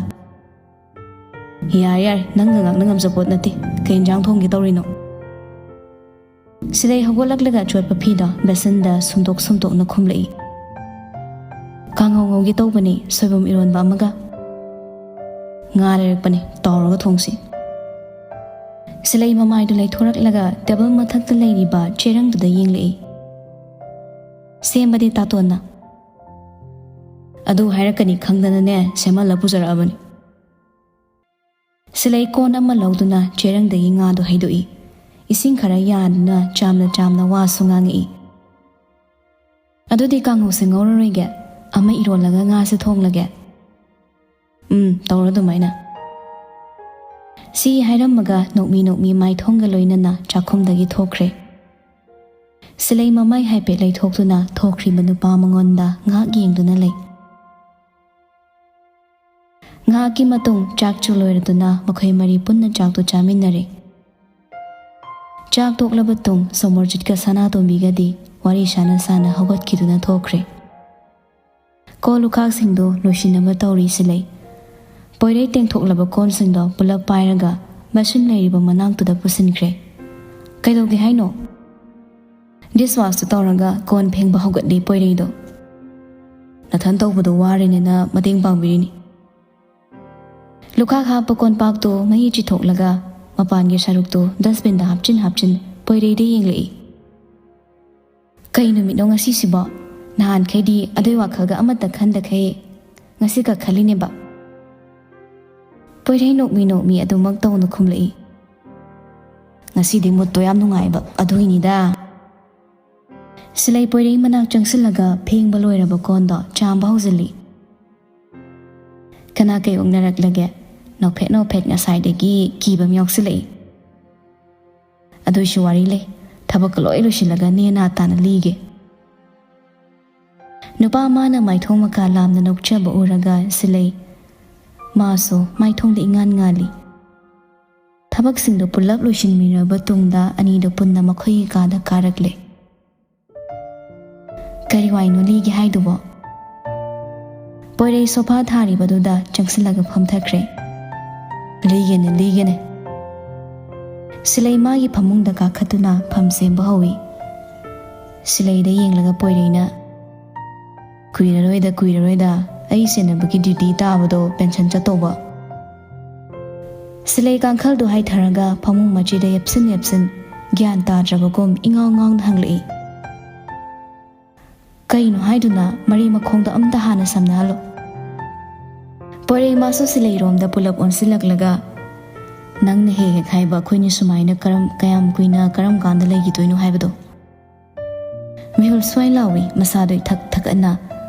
"ꯌꯥꯔꯦ, ꯌꯥꯔꯦ, ꯅꯪꯒ ꯉꯥꯡꯅ ꯉꯝꯖꯄꯣꯠ ꯅꯠꯇꯦ꯫ ꯀꯩ ꯏꯟꯖꯥꯡ ꯊꯣꯡꯒꯦ ꯇꯧꯔꯤꯅꯣ?" ꯁꯤꯂꯩ ꯍꯧꯒꯠꯂꯛꯂꯒ ꯑꯆꯣꯠꯄ ꯐꯤꯗꯣ ꯕꯦꯁꯟꯗ ꯁꯨꯝꯗꯣꯛ ꯁꯨꯝꯗꯣꯛꯅ ꯈꯨꯝꯂꯛꯏ꯫ "ꯀꯥꯡꯍꯧ ꯉꯧꯒꯦ ꯇꯧꯕꯅꯦ, ꯁꯣꯏꯕꯨꯝ ꯏꯔꯣꯟꯕ ꯑꯃꯒ꯫ ꯉꯥ ꯂꯩꯔꯛꯄꯅꯦ, ꯇꯥꯎꯔꯒ ꯊꯣꯡꯁꯤ꯫" ꯁꯤꯂꯩ ꯃꯃꯥꯏꯗꯨ ꯂꯩꯊꯣꯔꯛꯂꯒ ꯇꯦꯕꯜ ꯃꯊꯛꯇ ꯂꯩꯔꯤꯕ ꯆꯦꯔꯪꯗꯨꯗ ꯌꯦꯡꯂꯛꯏ꯫ "ꯁꯦꯝꯕꯗꯤ ꯇꯥꯇꯣꯟꯅ꯫" "ꯑꯗꯨ ꯍꯥꯏꯔꯛꯀꯅꯤ ꯈꯪꯗꯅꯅꯦ, ꯁꯦꯝꯍꯜꯂ ꯄꯨꯖꯔꯛꯑꯕꯅꯤ꯫" ꯁꯤꯂꯩ ꯀꯣꯟ ꯑꯃ ꯂꯧꯗꯨꯅ ꯆꯦꯔꯪꯗꯒꯤ ꯉꯥꯗꯨ ꯍꯩꯗꯣꯛꯏ꯫ ꯏꯁꯤꯡ ꯈꯔ ꯌꯥꯟꯗꯨꯅ ꯆꯥꯝꯅ ꯆꯥꯝꯅ ꯋꯥꯁꯨ ꯉꯥꯡꯉꯛꯏ꯫ "ꯑꯗꯨꯗꯤ ꯀꯥꯡꯍꯧꯁꯦ ꯉꯧꯔꯔꯣꯏꯒꯦ, ꯑꯃ ꯏꯔꯣꯜꯂꯒ ꯉꯥꯁꯦ ꯊꯣꯡꯂꯒꯦ꯫" "ꯎꯝ, ꯇꯧꯔꯣ ꯑꯗꯨꯃꯥꯏꯅ꯫" ꯁꯤ ꯍꯥꯏꯔꯝꯃꯒ ꯅꯣꯛꯃꯤ ꯅꯣꯛꯃꯤ ꯃꯥꯏꯊꯣꯡꯒ ꯂꯣꯏꯅꯅ ꯆꯥꯛꯈꯨꯝꯗꯒꯤ ꯊꯣꯛꯈ꯭ꯔꯦ꯫ ꯁꯤꯂꯩ ꯃꯃꯥꯏ ꯍꯥꯏꯐꯦꯠ ꯂꯩꯊꯣꯛꯇꯨꯅ ꯊꯣꯛꯈ꯭ꯔꯤꯕ ꯅꯨꯄꯥ ꯃꯉꯣꯟꯗ ꯉꯥꯏꯍꯥꯛ ꯌꯦꯡꯗꯨꯅ ꯂꯩ꯫ ꯉꯥꯏꯍꯥꯛꯀꯤ ꯃꯇꯨꯡ ꯆꯥꯛꯁꯨ ꯂꯣꯏꯔꯗꯨꯅ ꯃꯈꯣꯏ ꯃꯔꯤ ꯄꯨꯟꯅ ꯆꯥꯛꯇꯨ ꯆꯥꯃꯤꯟꯅꯔꯦ꯫ ꯆꯥꯛ ꯇꯣꯛꯂꯕ ꯇꯨꯡ ꯁꯣꯃꯣꯔꯖꯤꯠꯀ ꯁꯅꯥꯇꯣꯝꯕꯤꯒꯗꯤ ꯋꯥꯔꯤ ꯁꯥꯟꯅ ꯁꯥꯟꯅ ꯍꯧꯒꯠꯈꯤꯗꯨꯅ ꯊꯣꯛꯈ꯭ꯔꯦ꯫ ꯀꯣꯜ ꯂꯨꯈꯥꯛꯁꯤꯡꯗꯨ ꯂꯣꯏꯁꯤꯟꯅꯕ ꯇꯧꯔꯤ ꯁꯤꯂꯩ꯫ ꯄꯣꯏꯔꯩ ꯇꯦꯡꯊꯣꯛꯂꯕ ꯀꯣꯟꯁꯤꯡꯗꯣ ꯄꯨꯂꯞ ꯄꯥꯏꯔꯒ ꯃꯁꯤꯟ ꯂꯩꯔꯤꯕ ꯃꯅꯥꯛꯇꯨꯗ ꯄꯨꯁꯤꯟꯈ꯭ꯔꯦ꯫ "ꯀꯩꯗꯧꯒꯦ ꯍꯥꯏꯅꯣ?" "ꯗꯤꯁꯋꯥꯁꯇꯨ ꯇꯧꯔꯒ ꯀꯣꯟ ꯐꯦꯡꯕ ꯍꯧꯒꯠꯂꯤ ꯄꯣꯏꯔꯩꯗꯣ꯫ ꯅꯊꯟ ꯇꯧꯕꯗꯣ ꯋꯥꯔꯦꯅꯦꯅ ꯃꯇꯦꯡ ꯄꯥꯡꯕꯤꯔꯤꯅꯤ꯫" ꯂꯨꯈꯥꯛ ꯍꯥꯞꯄ ꯀꯣꯟꯄꯥꯛꯇꯨ ꯃꯍꯤ ꯆꯤꯊꯣꯛꯂꯒ ꯃꯄꯥꯟꯒꯤ ꯁꯔꯨꯛꯇꯨ ꯗꯁꯕꯤꯟꯗ ꯍꯥꯞꯆꯤꯟ ꯍꯥꯞꯆꯤꯟ ꯄꯣꯏꯔꯩꯗ ꯌꯦꯡꯂꯛꯏ꯫ "ꯀꯩ ꯅꯨꯃꯤꯠꯅꯣ ꯉꯁꯤꯁꯤꯕꯣ? ꯅꯍꯥꯟꯈꯩꯗꯤ ꯑꯗꯨꯏ ꯋꯥꯈꯜꯒ ꯑꯃꯠꯇ ꯈꯟꯗꯈꯩ ꯉꯁꯤ ꯈꯛ ꯈꯜꯂꯤꯅꯦꯕ꯫" ꯄꯣꯏꯔꯩ ꯅꯣꯛꯃꯤ ꯅꯣꯛꯃꯤ ꯑꯗꯨꯃꯛ ꯇꯧꯅ ꯈꯨꯝꯂꯛꯏ꯫ "ꯉꯁꯤꯗꯤ ꯃꯨꯠꯇꯣ ꯌꯥꯝ ꯅꯨꯡꯉꯥꯏꯕ ꯑꯗꯨꯏꯅꯤꯗ꯫" ꯁꯤꯂꯩ ꯄꯣꯏꯔꯩ ꯃꯅꯥꯛ ꯆꯪꯁꯤꯜꯂꯒ ꯐꯦꯡꯕ ꯂꯣꯏꯔꯕ ꯀꯣꯟꯗꯣ ꯆꯥꯝꯕ ꯍꯧꯖꯤꯜꯂꯤ꯫ "ꯀꯅꯥ ꯀꯩ ꯑꯣꯛꯅꯔꯛꯂꯒꯦ? ꯅꯣꯛꯐꯦꯠ ꯅꯣꯛꯐꯦꯠ ꯉꯁꯥꯏꯗꯒꯤ ꯀꯤꯕ ꯑꯃ ꯌꯥꯎꯁꯤꯜꯂꯛꯏ꯫" "ꯑꯗꯨꯏꯁꯨ ꯋꯥꯔꯤ ꯂꯩ, ꯊꯕꯛꯀ ꯂꯣꯏ ꯂꯣꯏꯁꯤꯜꯂꯒ ꯅꯦꯅꯥ ꯇꯥꯅ ꯂꯤꯒꯦ꯫" ꯅꯨꯄꯥ ꯃꯥꯅ ꯃꯥꯏꯊꯣꯡ ꯃꯀꯥ ꯂꯥꯝꯅ ꯅꯣꯛꯆꯕ ꯎꯔꯒ ꯁꯤꯂꯩ ꯃꯥꯁꯨ ꯃꯥꯏꯊꯣꯡꯗ ꯏꯉꯥꯟ ꯉꯥꯜꯂꯤ꯫ ꯊꯕꯛꯁꯤꯡꯗꯨ ꯄꯨꯂꯞ ꯂꯣꯏꯁꯤꯟꯃꯤꯟꯅꯔꯕ ꯇꯨꯡꯗ ꯑꯅꯤꯗꯨ ꯄꯨꯟꯅ ꯃꯈꯣꯏꯒꯤ ꯀꯥꯗ ꯀꯥꯔꯛꯂꯦ꯫ "ꯀꯔꯤ ꯋꯥꯏꯅꯣ ꯂꯤꯒꯦ ꯍꯥꯏꯗꯨꯕꯣ?" ꯄꯣꯏꯔꯩ ꯁꯣꯐꯥ ꯊꯥꯔꯤꯕꯗꯨꯗ ꯆꯪꯁꯤꯜꯂꯒ ꯐꯝꯊꯈ꯭ꯔꯦ꯫ "ꯂꯤꯒꯦꯅꯦ, ꯂꯤꯒꯦꯅꯦ꯫" ꯁꯤꯂꯩ ꯃꯥꯒꯤ ꯐꯃꯨꯡꯗ ꯀꯥꯈꯠꯇꯨꯅ ꯐꯝ ꯁꯦꯝꯕ ꯍꯧꯏ꯫ ꯁꯤꯂꯩꯗ ꯌꯦꯡꯂꯒ ꯄꯣꯏꯔꯩꯅ, "ꯀꯨꯏꯔꯔꯣꯏꯗ, ꯀꯨꯏꯔꯔꯣꯏꯗ, ꯑꯩ ꯁꯦꯟꯅꯕꯒꯤ ꯗ꯭ꯌꯨꯇꯤ ꯇꯥꯕꯗꯣ ꯄꯦꯟꯁꯟ ꯆꯠꯇꯧꯕ꯫" ꯁꯤꯂꯩ ꯀꯥꯡꯈꯜꯗꯨ ꯍꯥꯏꯊꯔꯒ ꯐꯃꯨꯡ ꯃꯆꯤꯗ ꯌꯦꯞꯁꯤꯟ ꯌꯦꯞꯁꯤꯟ ꯒ꯭ꯌꯥꯟ ꯇꯥꯗ꯭ꯔꯕꯒꯨꯝ ꯏꯉꯥꯎ ꯉꯥꯎꯅ ꯍꯪꯂꯛꯏ꯫ "ꯀꯩꯅꯣ ꯍꯥꯏꯗꯨꯅ? ꯃꯔꯤ ꯃꯈꯣꯡꯗꯣ ꯑꯝꯇ ꯍꯥꯟꯅ ꯁꯝꯅꯍꯜꯂꯣ꯫" ꯄꯣꯏꯔꯩ ꯃꯥꯁꯨ ꯁꯤꯂꯩꯔꯣꯝꯗ ꯄꯨꯂꯞ ꯑꯣꯟꯁꯤꯜꯂꯛꯂꯒ, "ꯅꯪꯅ ꯍꯦꯛ ꯍꯦꯛ ꯍꯥꯏꯕ ꯑꯩꯈꯣꯏꯅꯤ ꯁꯨꯃꯥꯏꯅ ꯀꯔꯝ, ꯀꯌꯥꯝ ꯀꯨꯏꯅ ꯀꯔꯝ ꯀꯥꯟꯗ ꯂꯩꯈꯤꯗꯣꯏꯅꯣ ꯍꯥꯏꯕꯗꯣ?" ꯃꯤꯍꯨꯜ ꯁ꯭ꯋꯥꯏ ꯂꯥꯎꯏ, ꯃꯁꯥꯗꯣ ꯏꯊꯛ ꯊꯛꯀꯠꯅ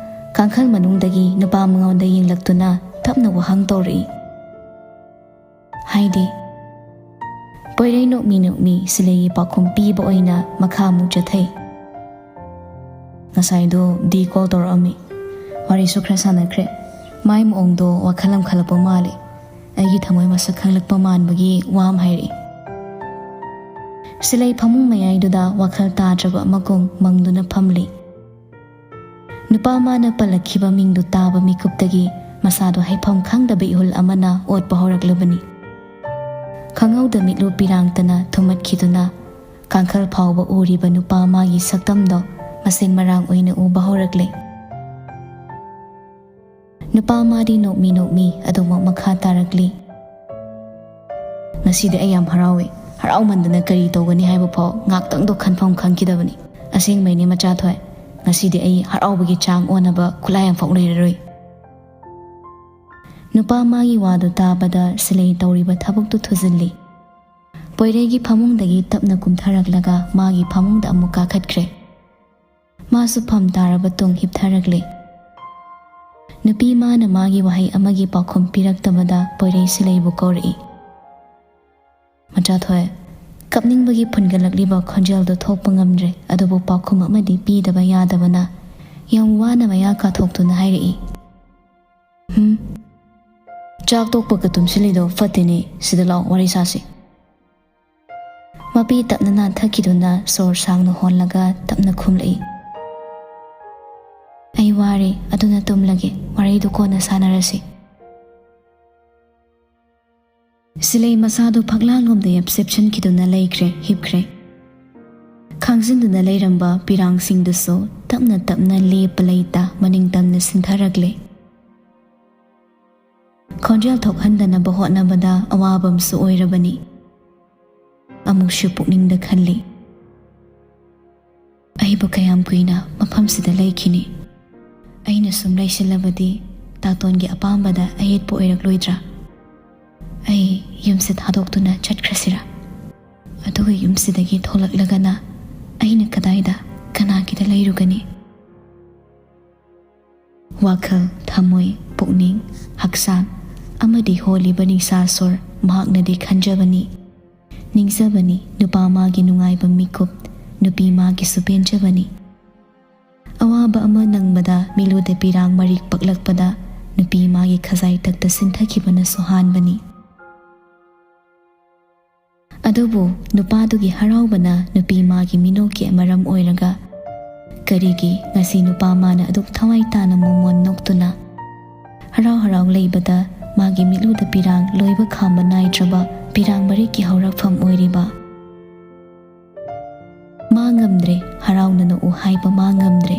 ꯀꯥꯡꯈꯜ ꯃꯅꯨꯡꯗꯒꯤ ꯅꯨꯄꯥ ꯃꯉꯣꯟꯗ ꯌꯦꯡꯂꯛꯇꯨꯅ ꯇꯞꯅ ꯋꯥꯍꯪ ꯇꯧꯔꯛꯏ꯫ ꯍꯥꯏꯗꯤ? ꯄꯣꯏꯔꯩ ꯅꯣꯛꯃꯤ ꯅꯣꯛꯃꯤ ꯁꯤꯂꯩꯒꯤ ꯄꯥꯎꯈꯨꯝ ꯄꯤꯕ ꯑꯣꯏꯅ ꯃꯈꯥ ꯑꯃꯨꯛ ꯆꯠꯊꯩ꯫ "ꯉꯁꯥꯏꯗꯣ ꯗꯤ ꯀꯣꯜ ꯇꯧꯔꯛꯑꯝꯃꯤ꯫ ꯋꯥꯔꯤꯁꯨ ꯈꯔ ꯁꯥꯟꯅꯈ꯭ꯔꯦ꯫ ꯃꯥꯏ ꯃꯑꯣꯡꯗꯣ ꯋꯥꯈꯜ ꯑꯃ ꯈꯜꯂꯛꯄ ꯃꯥꯜꯂꯦ꯫ ꯑꯩꯒꯤ ꯊꯃꯣꯏ ꯃꯁꯛ ꯈꯪꯂꯛꯄ ꯃꯥꯟꯕꯒꯤ ꯋꯥ ꯑꯃ ꯍꯥꯏꯔꯛꯏ꯫" ꯁꯤꯂꯩ ꯐꯃꯨꯡ ꯃꯌꯥꯏꯗꯨꯗ ꯋꯥꯈꯜ ꯇꯥꯗ꯭ꯔꯕ ꯑꯃꯒꯨꯝ ꯃꯪꯗꯨꯅ ꯐꯝꯂꯤ꯫ ꯅꯨꯄꯥ ꯃꯥꯅ ꯄꯜꯂꯛꯈꯤꯕ ꯃꯤꯡꯗꯨ ꯇꯥꯕ ꯃꯤꯀꯨꯞꯇꯒꯤ ꯃꯁꯥꯗꯣ ꯍꯥꯏꯐꯝ ꯈꯪꯗꯕ ꯏꯍꯨꯜ ꯑꯃꯅ ꯑꯣꯠꯄ ꯍꯧꯔꯛꯂꯕꯅꯤ꯫ ꯈꯪꯍꯧꯗ ꯃꯤꯠꯂꯨ ꯄꯤꯔꯥꯡꯇꯅ ꯊꯨꯝꯃꯠꯈꯤꯗꯨꯅ ꯀꯥꯡꯈꯜ ꯐꯥꯎꯕ ꯎꯔꯤꯕ ꯅꯨꯄꯥ ꯃꯥꯒꯤ ꯁꯛꯇꯝꯗꯣ ꯃꯁꯦꯡ ꯃꯔꯥꯡ ꯑꯣꯏꯅ ꯎꯕ ꯍꯧꯔꯛꯂꯦ꯫ ꯅꯨꯄꯥ ꯃꯥꯗꯤ ꯅꯣꯛꯃꯤ ꯅꯣꯛꯃꯤ ꯑꯗꯨꯃꯛ ꯃꯈꯥ ꯇꯥꯔꯛꯂꯤ꯫ "ꯉꯁꯤꯗꯤ ꯑꯩ ꯌꯥꯝ ꯍꯔꯥꯎꯏ꯫ ꯍꯔꯥꯎꯃꯟꯗꯅ ꯀꯔꯤ ꯇꯧꯒꯅꯤ ꯍꯥꯏꯕ ꯐꯥꯎ ꯉꯥꯛꯇꯪꯗꯣ ꯈꯟꯐꯝ ꯈꯪꯈꯤꯗꯕꯅꯤ꯫ ꯑꯁꯦꯡꯕꯩꯅꯦ ꯃꯆꯥ ꯊꯣꯏ, ꯉꯁꯤꯗꯤ ꯑꯩ ꯍꯔꯥꯎꯕꯒꯤ ꯆꯥꯡ ꯑꯣꯟꯅꯕ ꯈꯨꯠꯂꯥꯏ ꯑꯃꯐꯥꯎ ꯂꯩꯔꯔꯣꯏ꯫" ꯅꯨꯄꯥ ꯃꯥꯒꯤ ꯋꯥꯗꯨ ꯇꯥꯕꯗ ꯁꯤꯂꯩ ꯇꯧꯔꯤꯕ ꯊꯕꯛꯇꯨ ꯊꯨꯖꯤꯜꯂꯤ꯫ ꯄꯣꯏꯔꯩꯒꯤ ꯐꯃꯨꯡꯗꯒꯤ ꯇꯞꯅ ꯀꯨꯝꯊꯔꯛꯂꯒ ꯃꯥꯒꯤ ꯐꯃꯨꯡꯗ ꯑꯃꯨꯛ ꯀꯥꯈꯠꯈ꯭ꯔꯦ꯫ ꯃꯥꯁꯨ ꯐꯝ ꯇꯥꯔꯕ ꯇꯨꯡ ꯍꯤꯞꯊꯔꯛꯂꯦ꯫ ꯅꯨꯄꯤ ꯃꯥꯅ ꯃꯥꯒꯤ ꯋꯥꯍꯩ ꯑꯃꯒꯤ ꯄꯥꯎꯈꯨꯝ ꯄꯤꯔꯛꯇꯕꯗ ꯄꯣꯏꯔꯩ ꯁꯤꯂꯩꯕꯨ ꯀꯧꯔꯛꯏ꯫ "ꯃꯆꯥ ꯊꯣꯏ꯫" ꯀꯞꯅꯤꯡꯕꯒꯤ ꯐꯨꯟꯒꯠꯂꯛꯂꯤꯕ ꯈꯣꯟꯖꯦꯜꯗꯨ ꯊꯣꯛꯄ ꯉꯝꯗ꯭ꯔꯦ, ꯑꯗꯨꯕꯨ ꯄꯥꯎꯈꯨꯝ ꯑꯃꯗꯤ ꯄꯤꯗꯕ ꯌꯥꯗꯕꯅ ꯌꯥꯝ ꯋꯥꯅ ꯃꯌꯥ ꯀꯥꯊꯣꯛꯇꯨꯅ ꯍꯥꯏꯔꯛꯏ꯫ "ꯍꯨꯝ? ꯆꯥꯛ ꯇꯣꯛꯄꯒ ꯇꯨꯝꯁꯤꯜꯂꯤꯗꯣ ꯐꯠꯇꯦꯅꯦ, ꯁꯤꯗ ꯂꯥꯛꯑꯣ, ꯋꯥꯔꯤ ꯁꯥꯁꯤ꯫" ꯃꯄꯤ ꯇꯞꯅ ꯅꯥꯟꯊꯈꯤꯗꯨꯅ ꯁꯣꯔ ꯁꯥꯡꯅ ꯍꯣꯜꯂꯒ ꯇꯞꯅ ꯈꯨꯝꯂꯛꯏ꯫ "ꯑꯩ ꯋꯥꯔꯦ, ꯑꯗꯨꯅ ꯇꯨꯝꯂꯒꯦ꯫ ꯋꯥꯔꯤꯗꯨ ꯀꯣꯟꯅ ꯁꯥꯟꯅꯔꯁꯤ꯫ ꯁꯤꯂꯩ ꯃꯁꯥꯗꯨ ꯐꯛꯂꯥꯡꯂꯣꯝꯗ ꯌꯦꯞꯁꯤꯟꯈꯤꯗꯨꯅ ꯂꯩꯈ꯭ꯔꯦ, ꯍꯤꯞꯈ꯭ꯔꯦ꯫ ꯈꯥꯡꯖꯤꯟꯗꯨꯅ ꯂꯩꯔꯝꯕ ꯄꯤꯔꯥꯡꯁꯤꯡꯗꯨꯁꯨ ꯇꯞꯅ ꯇꯞꯅ ꯂꯦꯞꯄ ꯂꯩꯇ ꯃꯅꯤꯡ ꯇꯝꯅ ꯁꯤꯟꯊꯔꯛꯂꯦ꯫ ꯈꯣꯟꯖꯦꯜ ꯊꯣꯛꯍꯟꯗꯅꯕ ꯍꯣꯠꯅꯕꯗ ꯑꯋꯥꯕ ꯑꯃꯁꯨ ꯑꯣꯏꯔꯕꯅꯤ꯫ ꯑꯃꯨꯛꯁꯨ ꯄꯨꯛꯅꯤꯡꯗ ꯈꯜꯂꯤ, "ꯑꯩꯕꯨ ꯀꯌꯥꯝ ꯀꯨꯏꯅ ꯃꯐꯝꯁꯤꯗ ꯂꯩꯈꯤꯅꯤ? ꯑꯩꯅ ꯁꯨꯝ ꯂꯩꯁꯤꯜꯂꯕꯗꯤ ꯇꯥꯇꯣꯟꯒꯤ ꯑꯄꯥꯝꯕꯗ ꯑꯌꯦꯠꯄ ꯑꯣꯏꯔꯛꯂꯣꯏꯗ꯭ꯔꯥ? ꯑꯩ ꯌꯨꯝꯁꯦ ꯊꯥꯗꯣꯛꯇꯨꯅ ꯆꯠꯈ꯭ꯔꯁꯤꯔꯥ? ꯑꯗꯨꯒ ꯌꯨꯝꯁꯤꯗꯒꯤ ꯊꯣꯛꯂꯛꯂꯒꯅ ꯑꯩꯅ ꯀꯗꯥꯏꯗ, ꯀꯅꯥꯒꯤꯗ ꯂꯩꯔꯨꯒꯅꯤ?" ꯋꯥꯈꯜ, ꯊꯃꯣꯏ, ꯄꯨꯛꯅꯤꯡ, ꯍꯛꯆꯥꯡ ꯑꯃꯗꯤ ꯍꯣꯜꯂꯤꯕ ꯅꯤꯡꯁꯥ ꯁꯣꯔ ꯃꯍꯥꯛꯅꯗꯤ ꯈꯟꯖꯕꯅꯤ, ꯅꯤꯡꯖꯕꯅꯤ꯫ ꯅꯨꯄꯥ ꯃꯥꯒꯤ ꯅꯨꯡꯉꯥꯏꯕ ꯃꯤꯀꯨꯞ, ꯅꯨꯄꯤ ꯃꯥꯒꯤꯁꯨ ꯄꯦꯟꯖꯕꯅꯤ꯫ ꯑꯋꯥꯕ ꯑꯃ ꯅꯪꯕꯗ ꯃꯤꯠꯂꯨꯗ ꯄꯤꯔꯥꯡ ꯃꯔꯤꯛ ꯄꯛꯂꯛꯄꯗ ꯅꯨꯄꯤ ꯃꯥꯒꯤ ꯈꯖꯥꯏ ꯇꯛꯇ ꯁꯤꯟꯊꯈꯤꯕꯅꯁꯨ ꯍꯥꯟꯕꯅꯤ꯫ ꯑꯗꯨꯕꯨ ꯅꯨꯄꯥꯗꯨꯒꯤ ꯍꯔꯥꯎꯕꯅ ꯅꯨꯄꯤ ꯃꯥꯒꯤ ꯃꯤꯅꯣꯛꯀꯤ ꯃꯔꯝ ꯑꯣꯏꯔꯒ, ꯀꯔꯤꯒꯤ ꯉꯁꯤ ꯅꯨꯄꯥ ꯃꯥꯅ ꯑꯗꯨꯛ ꯊꯋꯥꯏ ꯇꯥꯅ ꯃꯣꯃꯣꯟ ꯅꯣꯛꯇꯨꯅ ꯍꯔꯥꯎ ꯍꯔꯥꯎ ꯂꯩꯕꯗ ꯃꯥꯒꯤ ꯃꯤꯠꯂꯨꯗ ꯄꯤꯔꯥꯡ ꯂꯣꯏꯕ ꯈꯥꯝꯕ ꯅꯥꯏꯗ꯭ꯔꯕ ꯄꯤꯔꯥꯡ ꯃꯔꯤꯛꯀꯤ ꯍꯧꯔꯛꯐꯝ ꯑꯣꯏꯔꯤꯕ? ꯃꯥ ꯉꯝꯗ꯭ꯔꯦ, ꯍꯔꯥꯎꯅ ꯅꯣꯛꯎ ꯍꯥꯏꯕ ꯃꯥ ꯉꯝꯗ꯭ꯔꯦ꯫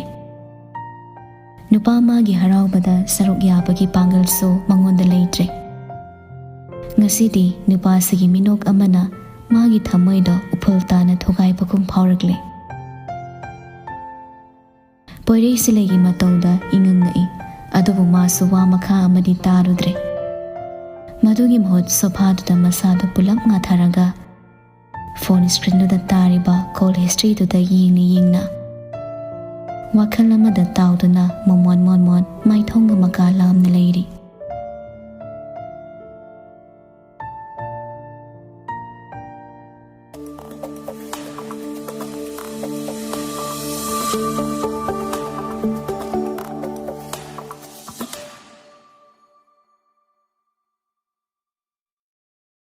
ꯅꯨꯄꯥ ꯃꯥꯒꯤ ꯍꯔꯥꯎꯕꯗ ꯁꯔꯨꯛ ꯌꯥꯕꯒꯤ ꯄꯥꯡꯒꯜꯁꯨ ꯃꯉꯣꯟꯗ ꯂꯩꯇ꯭ꯔꯦ꯫ ꯉꯁꯤꯗꯤ ꯅꯨꯄꯥꯁꯤꯒꯤ ꯃꯤꯅꯣꯛ ꯑꯃꯅ ꯃꯥꯒꯤ ꯊꯃꯣꯏꯗ ꯎꯐꯨꯜ ꯇꯥꯅ ꯊꯨꯒꯥꯏꯕꯒꯨꯝ ꯐꯥꯎꯔꯛꯂꯦ꯫ ꯄꯣꯏꯔꯩ ꯁꯤꯂꯩꯒꯤ ꯃꯇꯧꯗ ꯏꯉꯛ ꯉꯛꯏ, ꯑꯗꯨꯕꯨ ꯃꯥꯁꯨ ꯋꯥ ꯃꯈꯥ ꯑꯃꯗꯤ ꯇꯥꯔꯨꯗ꯭ꯔꯦ꯫ ꯃꯗꯨꯒꯤ ꯃꯍꯨꯠ ꯁꯣꯐꯥꯗꯨꯗ ꯃꯁꯥꯗꯨ ꯄꯨꯂꯞ ꯉꯥꯊꯔꯒ ꯐꯣꯟ ꯁ꯭ꯀ꯭ꯔꯤꯟꯗꯨꯗ ꯇꯥꯔꯤꯕ ꯀꯣꯜ ꯍꯤꯁꯇ꯭ꯔꯤꯗꯨꯗ ꯌꯦꯡꯅ ꯌꯦꯡꯅ ꯋꯥꯈꯜ ꯑꯃꯗ ꯇꯥꯎꯗꯨꯅ ꯃꯣꯃꯣꯟ ꯃꯣꯃꯣꯟ ꯃꯥꯏꯊꯣꯡꯒ ꯃꯀꯥ ꯂꯥꯝꯅ ꯂꯩꯔꯤ꯫